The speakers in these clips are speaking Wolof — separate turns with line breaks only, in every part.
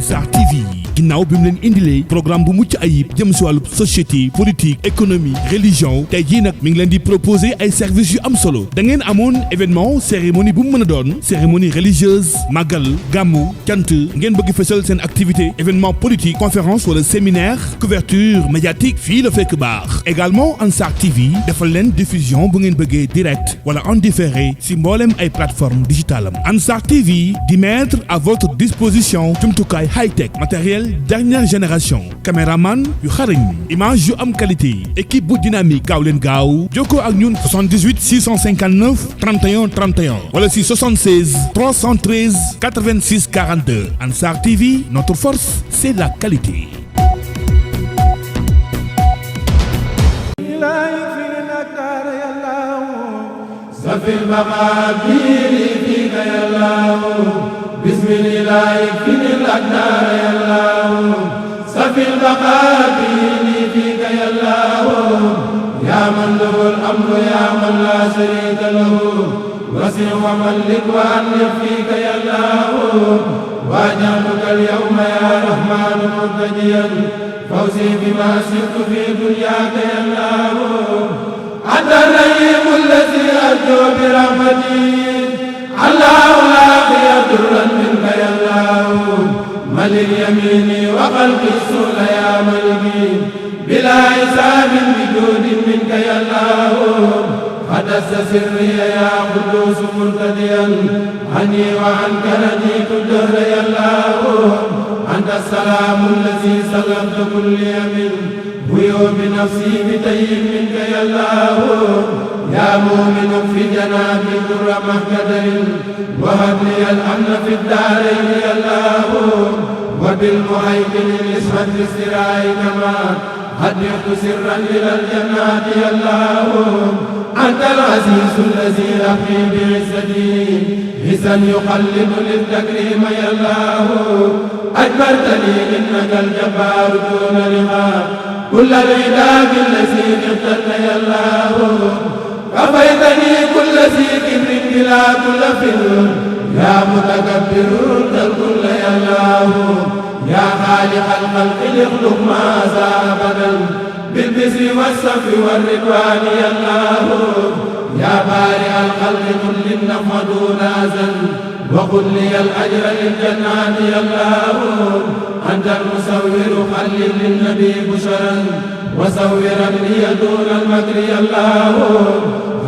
Ansar TV ginnaaw bi mu leen indilee programme bu mucc ayib jëm si wàllu société politique économie religion tey jii nag mi ngi leen di proposer ay services yu am solo da ngeen amoon événement cérémonie bu mu mën a doon cérémonie religieuse màggal gàmmu cant ngeen bëgg fësal seen activité événement politique conférence wala séminaire couverture médiatique fii la fekk baax également Ansar TV defal leen diffusion bu ngeen bëggee direct wala en différé si mboolem ay plateformes digitales am Ansar TV di mettre à votre disposition jumtukaay high-tech matériel dernière génération caméraman yu xarañ image yu am qualité équipe bu dynamique gaaw leen gaaw jokkoo ak ñun 78 659 31 31 wala si 76 313 86 42 Ansar TV notre force c'est la qualité.
في المقادير فيك يا الله بسم الله يكفيني الأقدار يا الله سفي المقادير فيك يا الله يا من له الأمر يا من لا شريك له وسع وملك وأنف فيك يا الله واجعلك اليوم يا رحمن مرتجيا فوزي بما شئت في دنياك يا الله أنت الرحيم الذي أرجو برحمتي الله لا يضر منك يا الله ملك يميني وقلب السول يا ملكي بلا حساب بجود منك يا الله قدس سري يا قدوس مرتديا عني وعنك رجيت الدهر يا الله أنت السلام الذي سلمت كل يمين ويوم نفسي بتيم منك يا الله يا مؤمن في جنابي در مهجدر وهب لي الأمن في الدارين يا الله وبالمهيمن الاسود في السراء كما هديت سرا إلى الجنات يا الله أنت العزيز الذي أخي بعزتي حسا يقلب للتكريم يا الله أجبرتني إنك الجبار دون لقاء كل العذاب الذي اخترت يا الله كفيتني كل ذي كبر بلا كل فر يا متكبر الكل يا الله يا خالق الخلق اخلق ما أبدا بالبسر والصف والرضوان يا الله يا بارئ الخلق كل النفع دون أذى وقل لي الأجر للجنات يا الله أنت المصور خلل للنبي بشرا وصورا لي دون المكر يا الله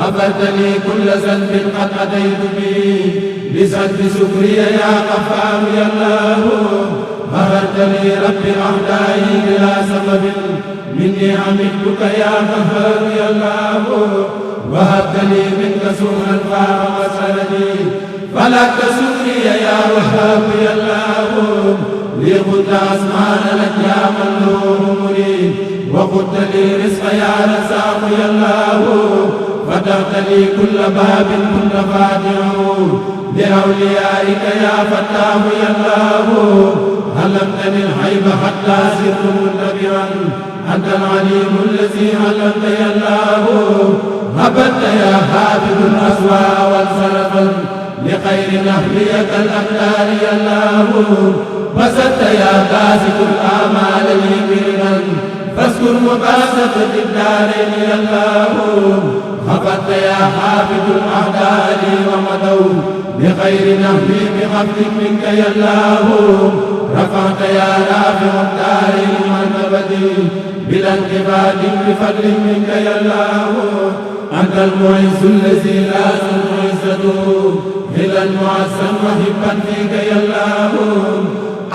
غفرت لي كل ذنب قد أتيت به بسد شكري يا غفار يا الله غفرت لي رب أعدائي بلا سبب مني عملتك يا غفار يا الله وهبت لي منك سوءا فاق مسألتي فلك شكري يا وهاب يا الله لي قلت أسمان لك يا من له مريد وقلت لي رزق يا رزاق يا الله فتحت لي كل باب كنت فاتحه لأوليائك يا فتاه يا الله علمتني الحيب حتى صرت منتبها أنت العليم الذي علمت يا الله هبت يا حافظ الأسواء والسلفا لخير نهريك الأقدار يا الله بسطت يا باسط الآمال لي برما فاذكر مباسطة الدارين يا الله هبت يا حافظ الأعداء ومدوا بخير نهري بغفل منك يا الله رفعت يا رافع الدارين مرتبتي بلا انتفاض بفضل منك يا الله أنت المعز الذي لا عزته إلا المعزا محبا فيك يا الله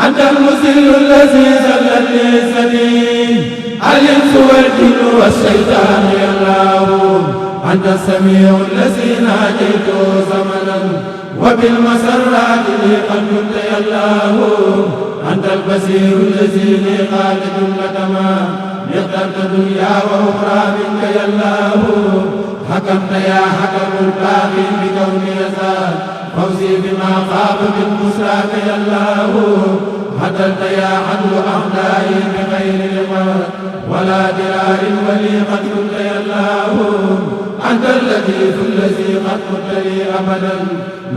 أنت المذل الذي ذل لعزتي الإنس والجن والشيطان يا الله أنت السميع الذي ناجيته زمنا وبالمسرات لي قد كنت يا الله أنت البصير الذي لي قال جملة ما اخترت دنيا وأخرى منك يا الله حكمت يا حكم الباقي بكوني يزال فوزي بما خاب من بشراك يا الله عدلت يا عدل أعدائي بغير لقاء ولا درار ولي قد كنت يا الله أنت اللطيف الذي قد كنت لي أبدا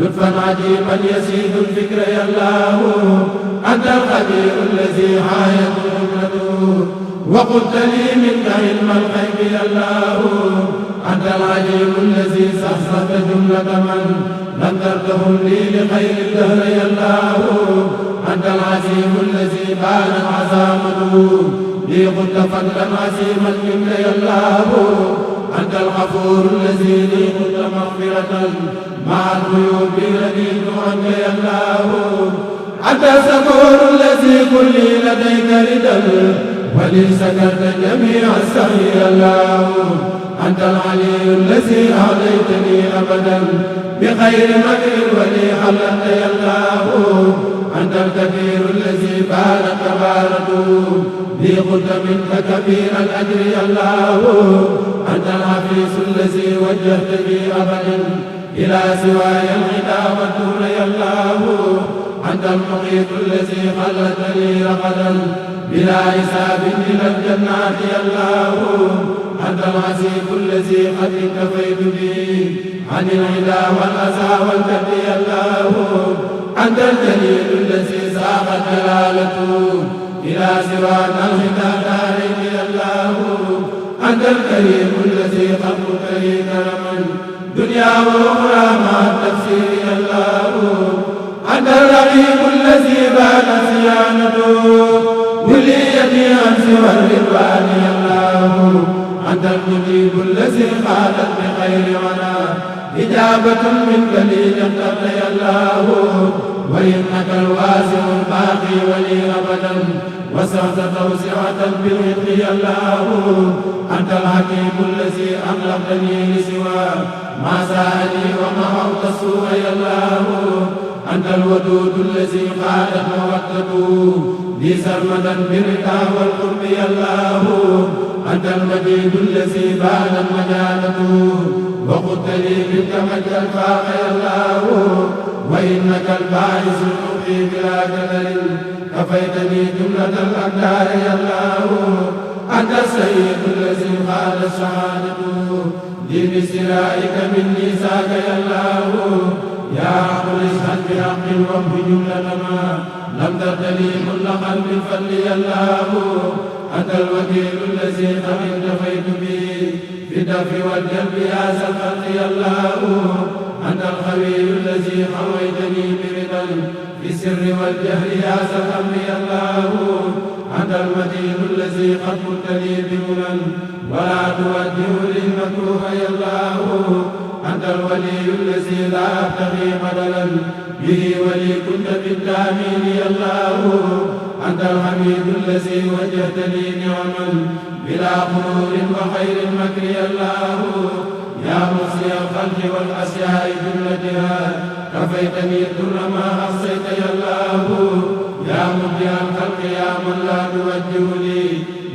لطفا عجيبا يزيد الفكر يا الله أنت الخبير الذي عايت جملته وقلت لي منك علم الغيب يا الله أنت العليم الذي سخرت جملة من لم ترتهم لي لخير الدهر يا الله أنت العزيم الذي بانت عزامته لي قلت فضلا عزيما منك يا الله أنت الغفور الذي لي قلت مغفرة مع الغيوب رديت عنك يا الله أنت الشكور الذي كلي لديك ردا ولي سكرت جميع السعي يا الله أنت العلي الذي أعطيتني أبدا بخير مكر ولي حلت يا الله أنت الكبير الذي بارك بارته لي قلت منك كبير الأجر يا الله أنت الحفيظ الذي وجهت بي أبدا إلى سواي الغنى والدور يا الله أنت المقيت الذي خلت لي رغدا بلا حساب إلى الجنات يا الله أنت العزيز الذي قد انتفيت به عن العدا والأسى والكد يا الله أنت الجليل الذي ساقت جلالته إلى سواك الغنى دارين يا الله أنت الكريم الذي خلقت لي كرما دنيا وأخرى مع التفسير يا الله أنت الرقيب الذي بان صيانته وليتي عن سوى الرضوان يا الله أنت المجيب الذي خالت بخير عنا إجابة منك لي اخترت يا الله وإنك الواسع الباقي ولي أبدا وسعت توسعة بالرزق يا الله أنت الحكيم الذي أغلقتني لسوى ما سألي ومحوت السوء يا الله أنت الودود الذي قادت مودته لي سرمدا بالرضا والقرب يا الله أنت المجيد الذي بانت مجالته وقلت لي منك مجد الفاق يا الله وإنك الباعث المحيي بلا كدر كفيتني جملة الأقدار يا الله أنت السيد الذي قال شهادته لي بسرائك مني ساك يا الله يا عقل اشهد بحق الرب جملة ما لم ترتلي مطلقا بالفضل يا الله أنت الوكيل الذي قد انتفيت به في الدفع والجلب يا ذا الخلق يا الله أنت الخبير الذي خويتني برضا في السر والجهر يا ذا الأمر يا الله أنت المتين الذي قد قلت لي بمنن ولا توجه للمكروه يا الله أنت الولي الذي لا أبتغي بدلا به ولي كنت بالتأمين يا الله أنت الحميد الذي وجهت لي نعما بلا غرور وخير المكر يا الله يا مصلي الخلق والأشياء جملتها كفيتني الدر ما أحصيت يا الله يا مبدع الخلق يا من لا توجه لي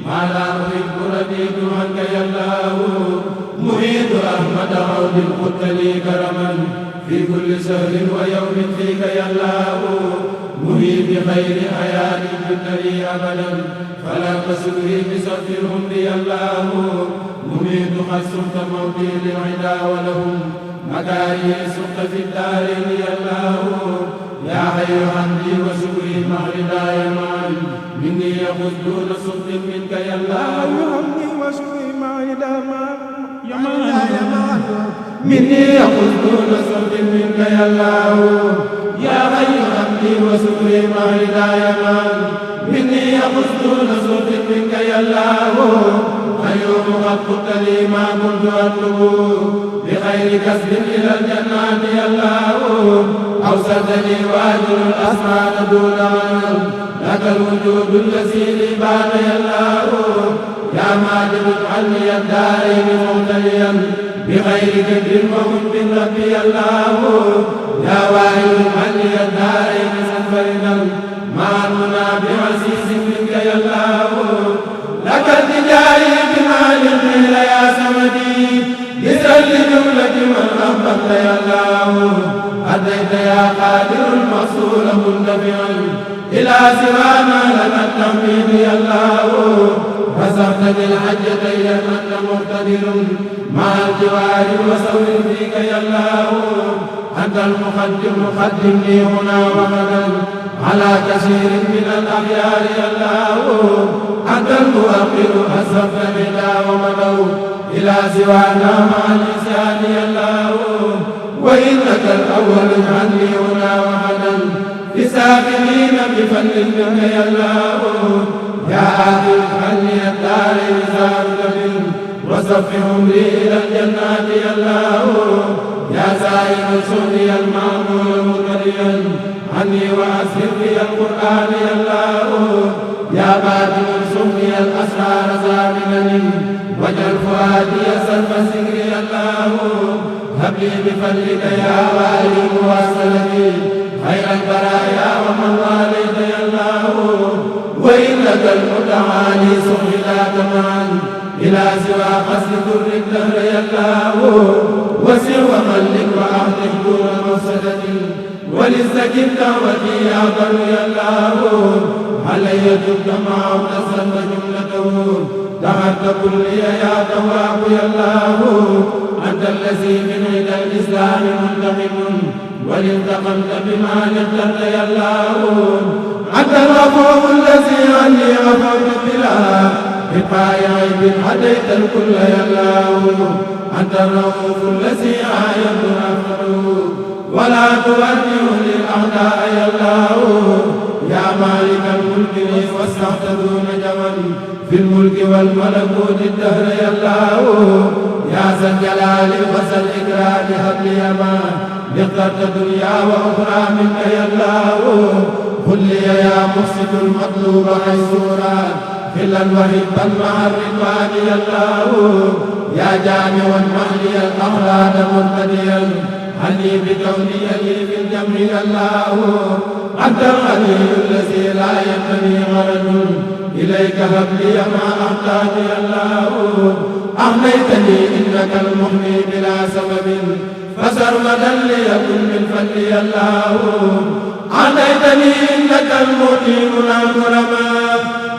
ما لا أحب رديت عنك يا الله مهيد أحمد عود قلت لي كرما في كل سهر ويوم فيك يا الله مهيد بخير حياة كنت لي أبدا فلا تسره بصرف الهم يا الله مميت قد سقت موتي للعدا ولهم مكاري سقت في الدارين يا الله يا حي حمدي وشكري مع رداي معا مني يخذ دون سقط منك يا الله
حمدي وشكري مع رداي معا
مني يخذ دون سقط منك يا الله يا حي حمدي وشكري مع رداي معا مني يخذ دون سقط منك يا الله أيوب قد قلت لي ما كنت أطلب بخير كسب إلى الجنات يا الله أوصلتني وأجر الأسمان دون من لك الوجود الذي لي بان يا الله يا ماجد اجعلني الدارين ممتليا بخير كبر وحب ربي يا الله يا واحد اجعلني الدارين منفردا مع المنى بعزيز منك يا الله لك التجاري بمال الخير يا سمدي يسأل لجملة من أحببت يا الله أتيت يا قادر المصول منتفعا إلى سوانا لنا التمهيد يا الله رزقتني الحج ديا أنت مقتدر مع الجوار وسول فيك يا الله أنت المقدم قدمني هنا وغدا على كثير من الأخيار يا الله أنت المؤخر أسرفت بنا ومدوا إلى سوانا مع الإنسان يا الله وإنك الأول عني هنا وغدا بساكنين بفل منك يا الله يا آخر عني الدارين زارك وصف عمري إلى الجنات يا الله يا سائر سعدي المعمول مقريا عني وأسر في القرآن يا الله يا باطن سمي الأسرار زامنا وجل فؤادي سلف سكري يا الله هب لي بفضلك يا والي مواصلتي خير البرايا ومن واليت يا الله وإنك المتعالي سهلات معا إلى سوى قصد در الدهر يا الله وسر وملك وأهلك دون مفسدة ولستجب دعوتي يا بر يا الله علي جبت ما تصل جملته دعت كلي يا تواب يا الله أنت الذي من عند الإسلام منتقم ولانتقمت بما نقدرت يا الله أنت الغفور الذي عني غفرت بلا بقاء عيب هديت الكل يا الله أنت الرؤوف الذي عاينت نفره ولا تودع للأعداء يا الله يا مالك الملك لي وسعت دون جمل في الملك والملكوت الدهر يا الله يا ذا الجلال وذا الإكرام هب لي ما اخترت دنيا وأخرى منك يا الله قل لي يا مقسط المطلوب حيثورا خلا وهبا مع الرضوان يا الله يا جامع المهدي الأغراض مرتديا عني بكوني لي في الجمع يا الله أنت الغني الذي لا ينتمي غرض إليك هب لي ما أحتاج يا الله أغنيتني إنك المغني بلا سبب فسرمدا ليكن من فضلي يا الله أغنيتني إنك المؤتي لا كرما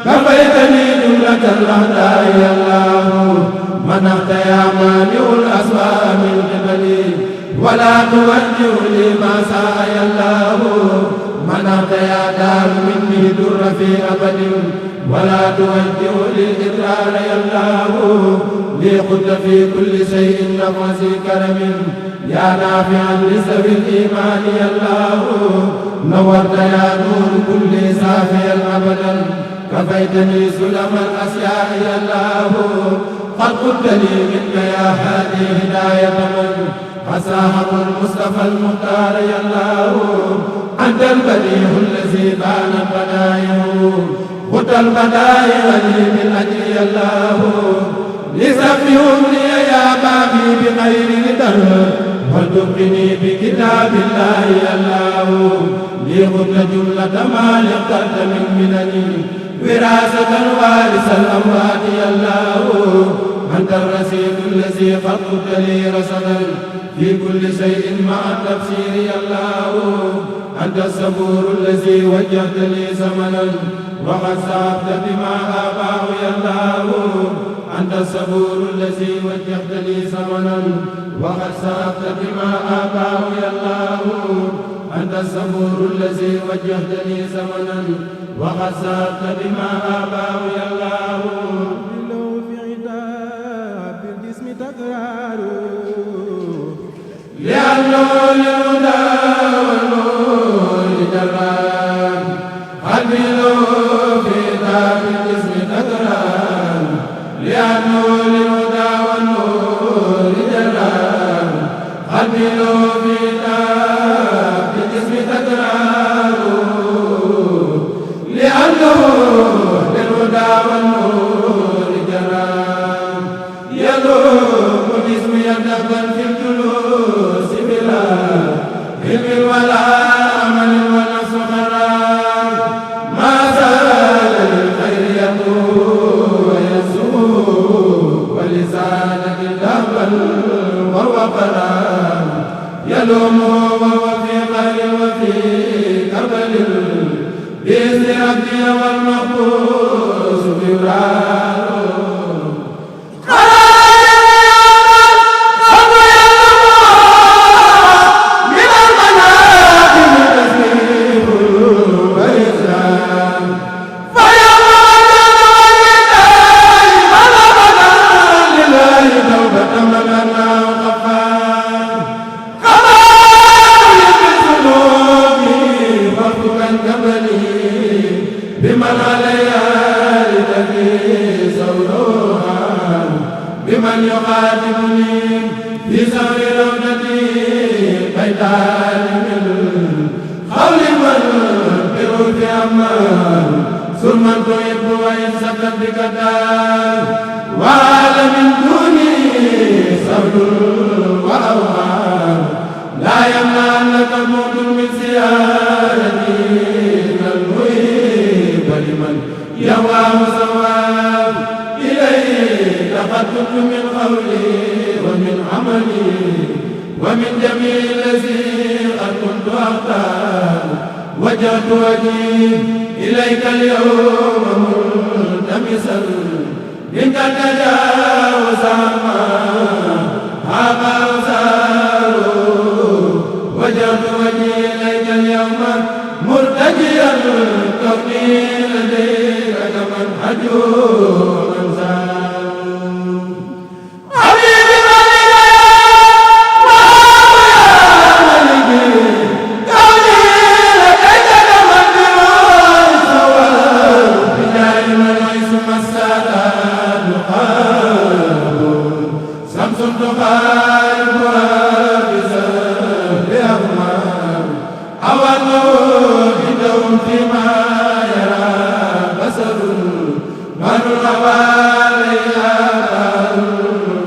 كفيتني جملة الأعداء يا الله منحت يا مانع الأسوأ من قبلي ولا توجه لي ما ساء يا الله منحت يا دار مني در في أبد ولا توجه لي الإضرار يا الله لي قلت في كل شيء نفسي كرم يا نافعا لسوي الإيمان يا الله نورت يا نور كل سافيا أبدا كفيتني سلم الأسياء يا الله قد قلت لي منك يا هادي هداية من فساهم المصطفى المختار يا الله أنت البديع الذي بانت بدائعه خذ البدائع لي من أجل يا الله لسفهم لي يا بابي بغير ندر وتبقني بكتاب الله يا الله لي خذ جملة ما اخترت من منني وراثة وارث الأموات يا الله أنت الرصيد الذي قد قلت لي رصدا في كل شيء مع التبصير يا الله أنت الصبور الذي وجهت لي زمنا وقد صابت بما آباه يا الله أنت الصبور الذي وجهت لي زمنا وقد صابت بما آباه يا الله أنت الصبور الذي وجهت لي زمنا وقد صابت بما آباه يا الله لأنه للهدى والنور جران قلبي له في دار الجسم تكران لأنه للهدى والنور جران قلبي له في دار الجسم تكران لأنه للهدى والنور جران يدوم الجسم يدبا في الجلوس بلا بإذن ربي والمحفوظ بوراه بمن عليها لتفي زورها بمن يخاطبني في زور روضتي بيتان من قول والبر في أمان ثم تحب وإن سكت بكتان وعلى من دوني صبر وأوهام لا يمنع أنك موت من زيارتي لمن يواه ثواب إليه لقد كنت من قولي ومن عملي ومن جميع الذي قد كنت أختار وجهت وجهي إليك اليوم ملتمسا منك تجاوز عما هذا وسار وجهت وجهي إليك اليوم مرتجيا كوني لديك كمن حجور انسان حبيبي مالك مالكي كوني لديك كمن حجور سوال بجاه من حيث السادات يقال شمس تقاربها بسبب أغمار أول فيما يرى بصر من الغوالي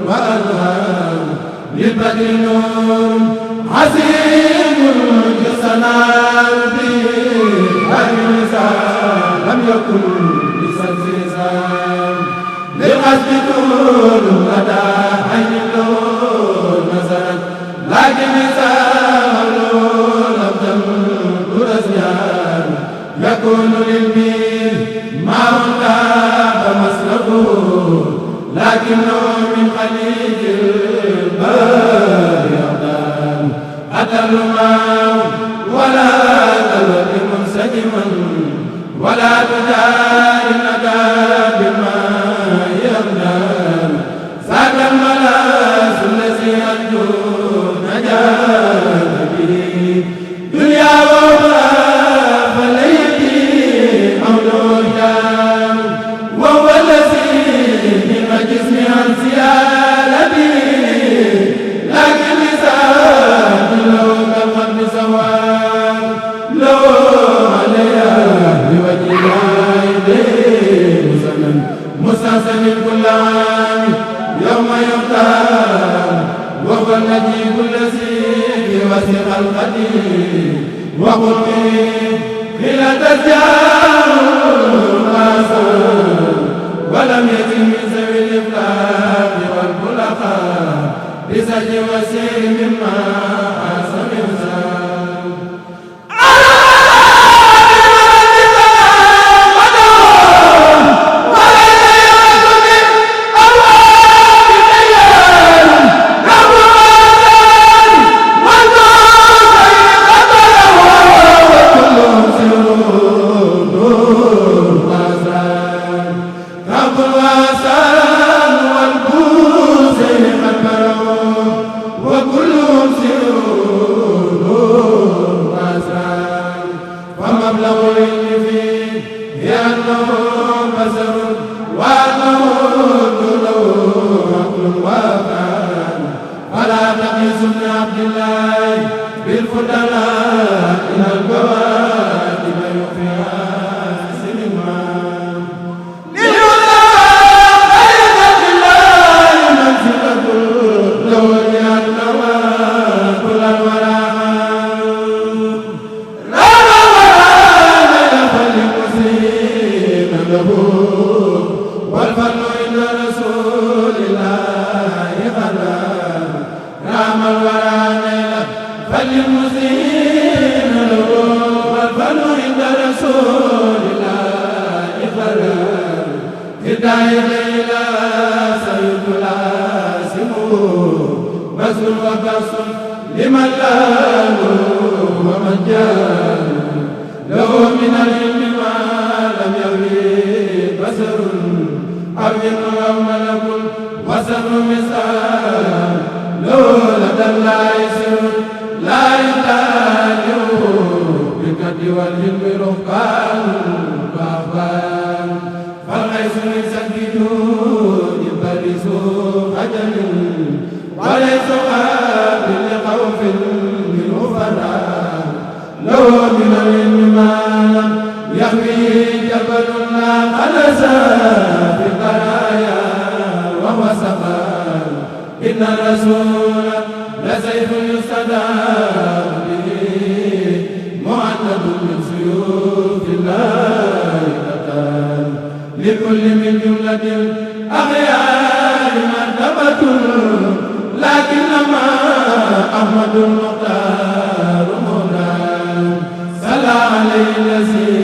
وأنهار للبدر نور عظيم كالسنار به لم يكن لسنسان للقصد طول غدا عين له نزلت لكن لسان لم تمر أزيان يكون للبير ما انتهى مسلكه لكنه من خليج البر يغدان أتى الماء ولا تلد منسجما ولا تجاري الندى بالماء يغدان ذاك الملاذ الذي أرجو نجاة به دنيا وأخرى وهو الذي من جسمي عن سيالتي لكن لسان له كالقلب سواء له عليها بوجه عيديه زمن مستحسن كل عام يوم يختار وهو النجيب الذي في وسط خلقته وقل إلى تزيار ولم يجد من ذوي الإفلاق والخلقاء بسجن وسير مما أحسن إنسان والفضل إلى رسول الله خلا رام الورى نيلا فللمسيء الله ومن جاء له من العلم ما لم يروي بشر أو جن أو ملك وسر مثال له لدى الله سر لا يتاليه بالكد والجن رهبان وأخبار فالغيث يسدد يبرز خجل وليس قابل لخوف منه فرار له من العلم ما لم يحوي جبل لا خلصا في البرايا وهو سفار إن الرسول لسيف يستدار به مؤند من سيوف الله قتال لكل من جملة الأخيار مرتبة لكنما أحمد المختار مولاه صلى عليه الذي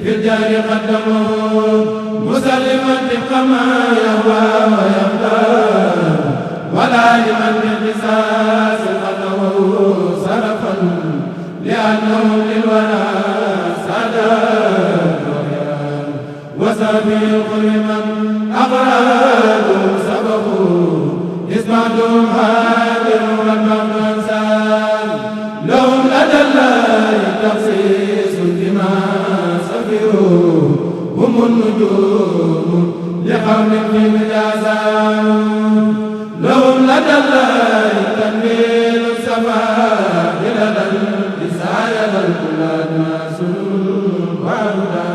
في الجار قدمه مسلما بكما يهوى ويختار ولا لمن بالقصاص قدمه صرفا لأنه للورى سادات وسبي كل من أقراد سبقوا إسمعتم هادر والبعض أنسان لهم لدى الله تخصيص بما سفروا هم النجوم لقوم في مجازان لهم لدى الله تنوير السماء لدى الإسعاد الكلاد ناس وعودا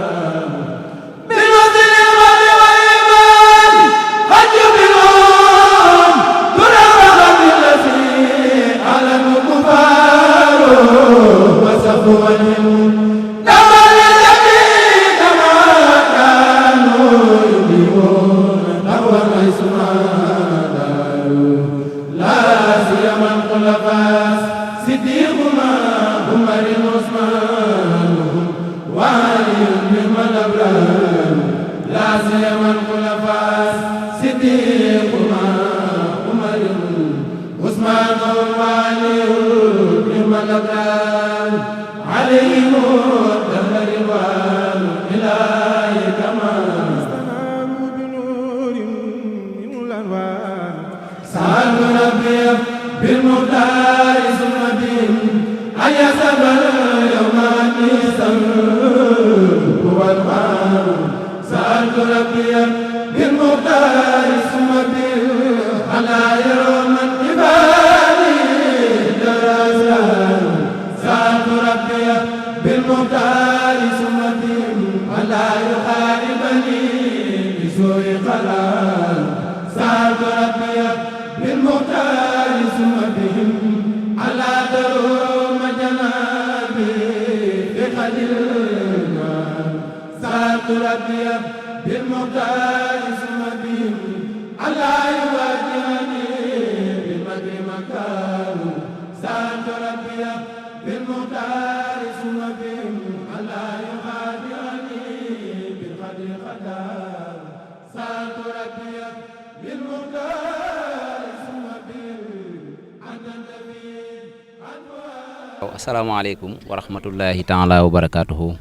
asalaamaaleykum wa rahmatullahi taala wa barakaatuhu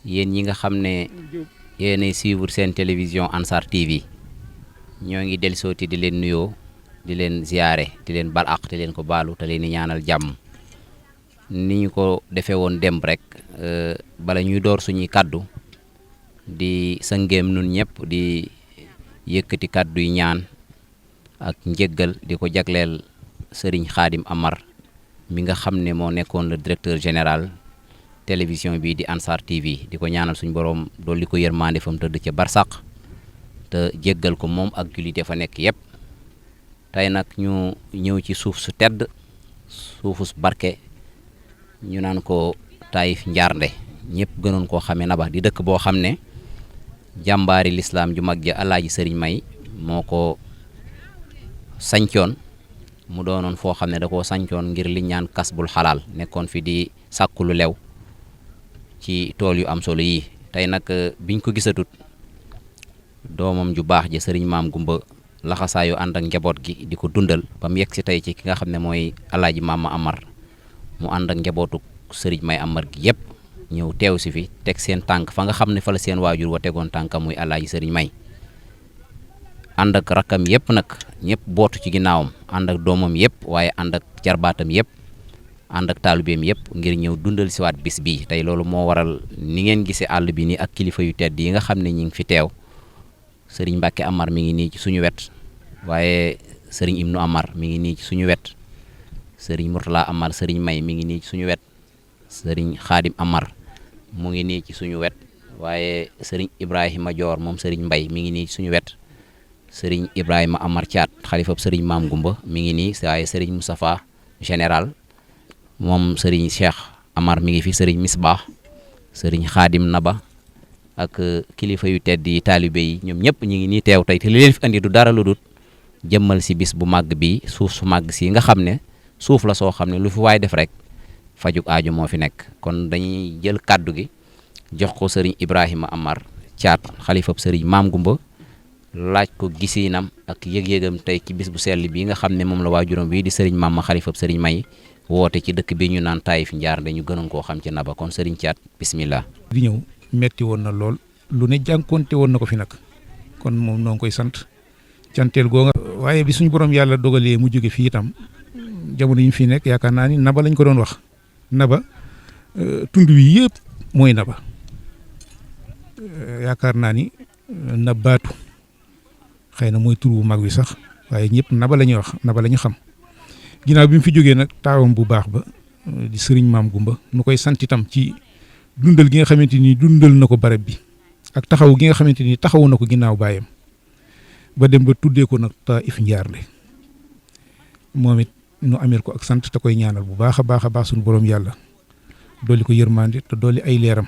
yéen ñi nga xam ne yéenay suivre seen télévision Ansar TV ñoo ngi dellusooti di leen nuyoo di leen ziyaare di leen bal àq di leen ko baalu te leen di ñaanal jàmm ni ñu ko defee woon démb rek bala ñuy door suñuy kaddu di sëngeem nun ñëpp di yëkkati kaddu yi ñaan ak njëggal di ko jagleel Serigne Khadim Amar mi nga xam ne moo nekkoon le directeur général télévision bii di Ansar TV di ko ñaanal suñu borom dolli ko yërmande fa mu tëdd ca barsàq te jéggal ko moom ak jullit fa nekk yëpp tey nag ñu ñëw ci suuf su tedd suufu su barke ñu naan ko Taïf Njaarnde ñëpp gënoon koo xamee Naba di dëkk boo xam ne jàmbaari lislaam ju mag ja Alaaji Sëriñ May moo ko sañcoon mu doonoon foo xam ne da koo sañcoon ngir li ñaan kasbul xalaal nekkoon fi di sàkku lu lew ci tool yu am solo yi tey nag biñ ko gisatut doomam ju baax ja sëriñ Maam Gumba laxasaayu ànd ak njaboot gi di ko dundal ba mu yegg si tey ci ki nga xam ne mooy alaaji Mama Amar mu ànd ak njabootu sëriñ May Amar gi yëpp ñëw teew si fi teg seen tànk fa nga xam ne fa la seen waajur wa tegoon tànkam muy alaaji sëriñ May ànd ak rakkam yëpp nag ñëpp bootu ci ginnaawam ànd ak doomam yëpp waaye ànd ak jarbaatam yëpp ànd ak taalibeem yëpp ngir ñëw dundal si waat bis bii tey loolu moo waral ni ngeen gisee àll bi nii ak kilifa yu tedd yi nga xam ne ñi ngi fi teew sëriñ Mbacke Amar mi ngi nii ci suñu wet waaye sëriñ Ibnu Amar mi ngi nii ci suñu wet sëriñ Murtala Amar sëriñ May mi ngi nii ci suñu wet sëriñ Xaadim Amar mu ngi nii ci suñu wet waaye sëriñ Ibrahima Dior moom sëriñ Mbay mi ngi nii ci suñu wet sëriñ Ibrahima Amar Thiat xalifab sëriñ Maam Gumba mi ngi nii waaye sëriñ Moustapha général moom sëriñ Cheikh Amar mi ngi fi sëriñ Misbah sëriñ Xaadim Naba ak kilifa yu tedd yi taalibe yi ñoom ñëpp ñu ngi nii teew tey te li leen fi andi du dara lu dul jëmmal si bis bu màgg bi suuf su màgg si nga xam ne suuf la soo xam ne lu fi waay def rek fajuk aaju moo fi nekk kon dañuy jël kàddu gi jox ko sëriñ Ibrahima Amar Thiat xalifab sëriñ Maam Gumba laaj ko gisiinam ak yëg-yëgam tey ci bis bu sell bi nga xam ne moom la waajuram bii di sëriñ Mama xalifab sëriñ May woote ci dëkk bi ñu naan Taïf Njaar dañu gënoon koo xam ci Naba kon sëriñ Thiat bismillah.
di ñëw metti woon na lool lu ne jànkonte woon na ko fi nag kon moom noo ngi koy sant canteel googa waaye bi suñu borom yàlla dogalee mu jóge fii itam jamono yi ñu fi nekk yaakaar naa ni Naba lañ ko doon wax Naba tund wi yëpp mooy Naba yaakaar naa ni Nabaatu xëy na mooy tur bu mag wi sax waaye ñëpp Naba la ñuy wax Naba la ñu xam ginnaaw bi mu fi jógee nag taawam bu baax ba di sëriñ Maam Gumba nu koy sant itam ci dundal gi nga xamante ni dundal na ko barab bi ak taxaw gi nga xamante ni taxawu na ko ginnaaw baayam ba dem ba tuddee ko nag Taïf Njaarnde moom it nu ameel ko ak sant te koy ñaanal bu baax a baax suñu borom yàlla dolli ko yërmande te dolli ay leeram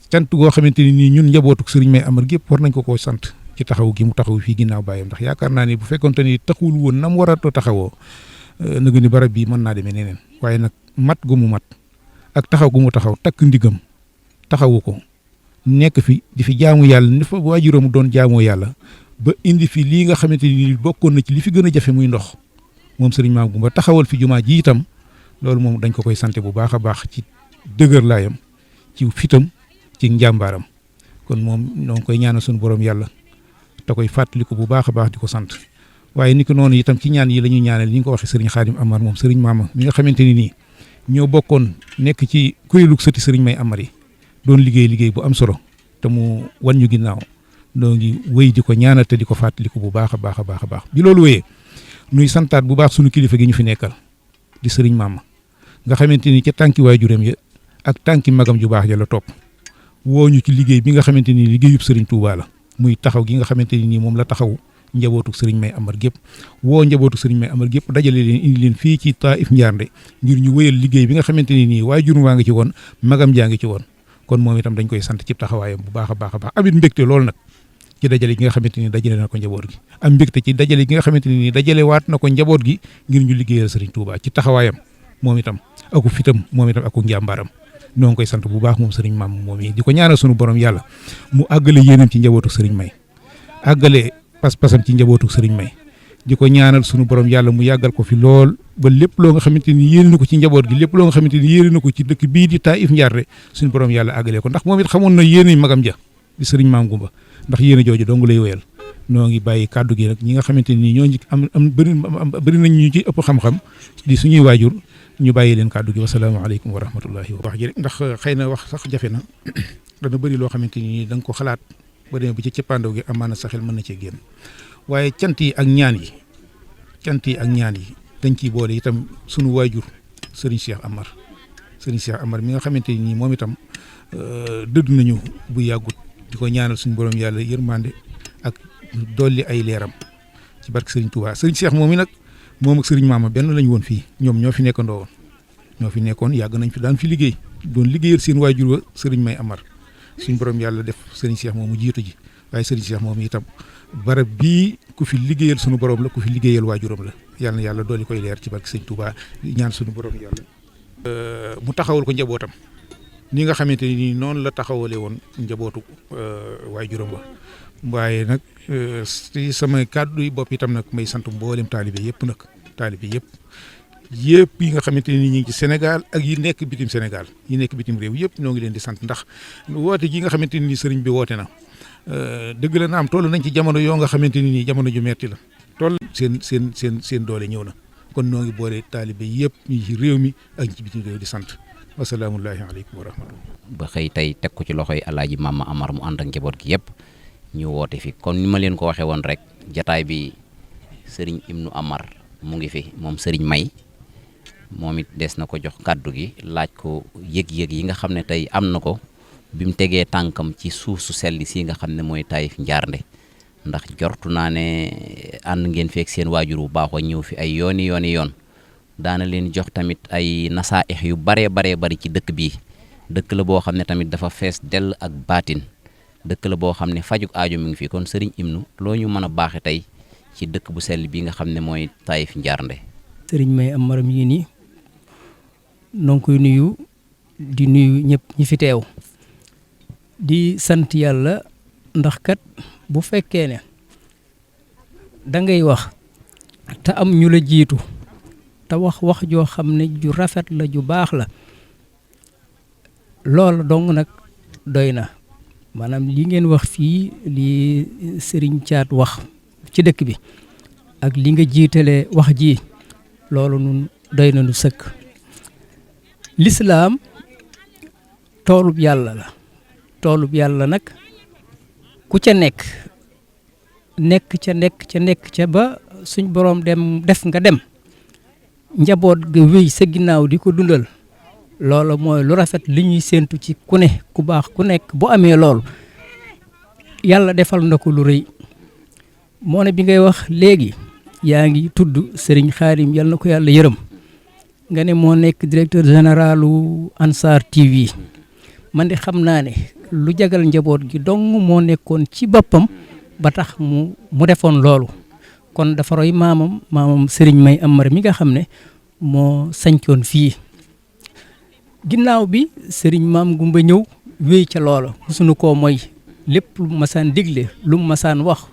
cant goo xamante ni ñun njabootuk sëriñ May Amar gépp war nañ ko koo sant ci taxaw gi mu taxaw fii ginnaaw baayam ndax yaakaar naa ni bu fekkonte ni taxawul woon na mu war a taxawoo na nga ni barab bii mën naa demee neneen waaye nag mat gu mu mat ak taxaw gu mu taxaw takk ndigam taxawu ko nekk fi di fi jaamu yàlla ni fa waajuram doon jaamoo yàlla ba indi fi lii nga xamante ni bokkoon na ci li fi gën a jafe muy ndox moom sëriñ Maam Gumba taxawal fi jumaa ji itam loolu moom dañ ko koy sant bu baax a baax ci dëgër laayam ci fitam ci njàmbaaram kon moom noo ngi koy ñaanal suñu borom yàlla te koy fàttaliku bu baax a baax di ko sant waaye ni ko noonu itam ci ñaan yi la ñuy ñaanal ni nga ko waxee sëriñ Xaadim Amar moom sëriñ Mama mi nga xamante ni nii ñoo bokkoon nekk ci kuréelu sëti sëriñ May Amar yi doon liggéey bu am solo te mu wan ñu ginnaaw noo ngi wéy di ko ñaanal te di ko fàttaliku bu baax a baax bi loolu wéyee nuy santaat bu baax suñu kilifa gi ñu fi nekkal di sëriñ Mama nga xamante ni ca tànki waajuram ya ak tànki magam ju baax ja la topp woo ñu ci liggéey bi nga xamante ni liggéeyub sëriñ Touba la muy taxaw gi nga xamante ni nii moom la taxaw njabootu sëriñ May Amar gépp woo njabootu sëriñ May Amar gépp dajale leen indi leen fii ci Taïf Njaarnde ngir ñu wéyal liggéey bi nga xamante ni nii waajur waa ngi ci woon magam jaa ngi ci woon kon moom itam dañ koy sant ci taxawaayam bu baax a baax amit mbégte loolu nag ci dajale gi nga xamante ni dajale na ko njaboot gi am mbégte ci dajale gi nga xamante ni dajale waat na ko njaboot gi ngir ñu liggéeyal sëriñ Touba ci taxawaayam moom itam aku fitam moom itam aku njàmbaaram noo ngi koy sant bu baax moom sëriñ Maam moom yi di ko ñaanal sunu borom yàlla mu àggale yéenam ci njabootu sëriñ May àggale pas-pasam ci njabootu sëriñ May di ko ñaanal sunu borom yàlla mu yàggal ko fi lool ba lépp loo nga xamante ni yéene na ko ci njaboot gi lépp loo nga xamante ni yéene na ko ci dëkk bii di Taïf Njaarnde suñu borom yàlla àggalee ko ndax moom it xamoon na yéene magam ja di sëriñ Maam Gumba ndax yéene jooju dong lay wéyal noo ngi bàyyi kàddu gi nag ñi nga xamante ni ñoo am bëri nañ ñu ci ëpp xam-xam di suñuy waajur ñu bàyyi leen kàddu gi wasalaamaaleykum wa rahmatullahi wa wax ji rek ndax xëy na wax sax jafe na dana bëri loo xamante ni da nga ko xalaat ba demee ba ci cëppaandaw gi amaana sa xel mën na cee génn waaye cant yi ak ñaan yi dañ ciy boole itam sunu waajur sëriñ Cheikh Amar mi nga xamante ni moom itam dëdd nañu bu yàggut di ko ñaanal suñu borom yàlla yërmande ak dolli ay leeram ci barke sëriñ Touba sëriñ Cheikh moom mi nag moom ak sëriñ Mama benn lañu woon fii ñoom ñoo fi nekkandoo woon ñoo fi nekkoon yàgg nañ fi daan fi liggéey doon liggéeyal seen waajur wa sëriñ May Amar suñu borom yàlla def sëriñ Cheikh moom mu jiitu ji waaye sëriñ Cheikh moom itam barab bii ku fi liggéeyal sunu borom la ku fi liggéeyal waajuram la yàlla na yàlla dolli koy leer ci barke sëriñ Touba ñaan sunu borom yàlla mu taxawal ko njabootam ni nga xamante ni noonu la taxawalee woon njabootu waajuram wa waaye nag si sama kàddu yi bopp itam nag may sant mboolem taalibe yëpp nag taalibe yëpp yi nga xamante ni ñu ngi ci Sénégal ak yi nekk bitim Sénégal yi nekk bitim réew yëpp ñoo ngi leen di sant ndax woote gi nga xamante ni sëriñ bi woote na dëgg la naam toll nañ ci jamono yoo nga xamante ni nii jamono ju metti la toll seen doole ñëw na kon noo ngi boole taalibe yëpp ñi ci réew mi ak ñi ci bitim réew di sant wasalaamullahi aleykum wa rahmatullah
ba xëy tey teg ko ci loxoy Alaaji Mama Amar mu ànd ak njaboot gi yëpp ñu woote fi kon ni ma leen ko waxee woon rek jataay bi sëriñ Ibnu Amar mu ngi fi moom sëriñ May moom it des na ko jox kàddu gi laaj ko yëg-yëg yi nga xam ne tey am na ko bi mu tegee tànkam ci suuf su selli si nga xam ne mooy Taïf Njaarnde ndax jortu naa ne ànd ngeen feek seen waajur bu baaxoo ñëw fi ay yooni yoon daana leen jox tamit ay nasaaix yu baree bari ci dëkk bii dëkk la boo xam ne tamit dafa fees dell ak baatin dëkk la boo xam ne fajuk aajo mi ngi fi kon sëriñ Ibnu loo ñu mën a baaxe tey ci dëkk bu sell bi nga xam ne mooy Taïf Njaarnde.
sëriñ May Amar yi nii noo ngi koy nuyu di nuyu ñëpp ñi fi teew di sant yàlla ndax kat bu fekkee ne da ngay wax te am ñu la jiitu te wax joo xam ne ju rafet la ju baax la loolu dong nag doy na maanaam li ngeen wax fii li sëriñ Caat wax ci dëkk bi ak li nga jiitale wax ji loolu nun doy na nu sëkk lislaam toolub yàlla la toolub yàlla nag ku ca nekk ca ba suñ boroom def nga dem njaboot ga wéy sa ginnaaw di ko dundal loola mooy lu rafet li ñuy séentu ci ku ne ku baax ku nekk bu amee loolu yàlla defal na ko lu rëy moo ne bi ngay wax léegi yaa ngi tudd Serigne Khadim yal na ko yàlla yërëm nga ne moo nekk directeur généralu Ansar TV man de xam naa ne lu jagal njaboot gi dong moo nekkoon ci boppam ba tax mu defoon loolu kon dafa roy maamam Serigne May Amar mi nga xam ne moo sañcoon fii ginnaaw bi Serigne Maam Gumba ñëw wéy ca loola musuñu koo mooy lépp lu masaan digle lu masaan wax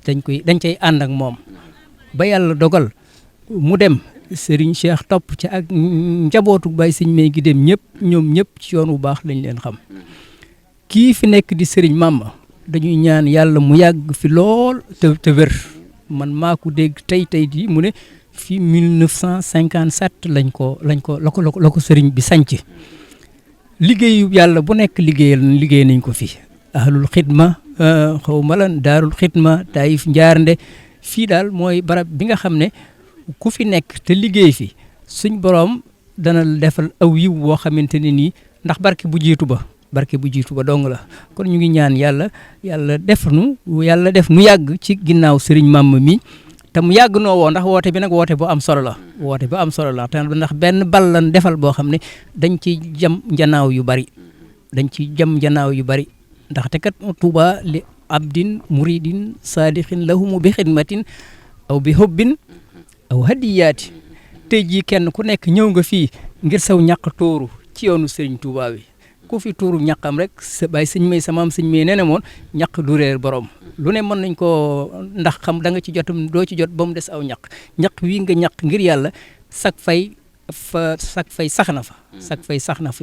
dañ cay ànd ak moom ba yàlla dogal mu dem Serigne Cheikh topp ca ak njabootu Baye Serigne May gi dem ñoom ñëpp ci yoon bu baax lañ leen xam kii fi nekk di Serigne Mama dañuy ñaan yàlla mu yàgg fi lool te wér man maa ko dégg tey di mu ne fi 1957 la ko Serigne bi sanc liggéeyu yàlla bu nekk liggéey nañ ko fi ahlul xidma xaw ma lan daarul xidma Taïf Njaarnde fii daal mooy barab bi nga xam ne ku fi nekk te liggéey fi suñ borom dana defal aw yiw boo xamante ne nii ndax barke bu jiitu ba dong la kon ñu ngi ñaan yàlla def nu yàgg ci ginnaaw Serigne Mama mi te mu yàgg noo woo ndax woote bi nag woote bu am solo la te ndax benn bal lan defal boo xam ne dañ ci jam njanaaw yu bari ndaxte kat Tuuba li abdin muridin saadixin lahumu bi xidmatin aw bi hubbin aw hadiyaati tey jii kenn ku nekk ñëw nga fii ngir saw ñàq tóoru ci yoonu Serigne Touba bi ku fi tuuru ñàqam rek sa baay Serigne May sa maam Serigne May nee na moon ñàq du réer borom lu ne mën nañ koo ndax xam da nga ci jotam doo ci jot ba mu des aw ñàq wii nga ñàq ngir yàlla sak fay sax na fa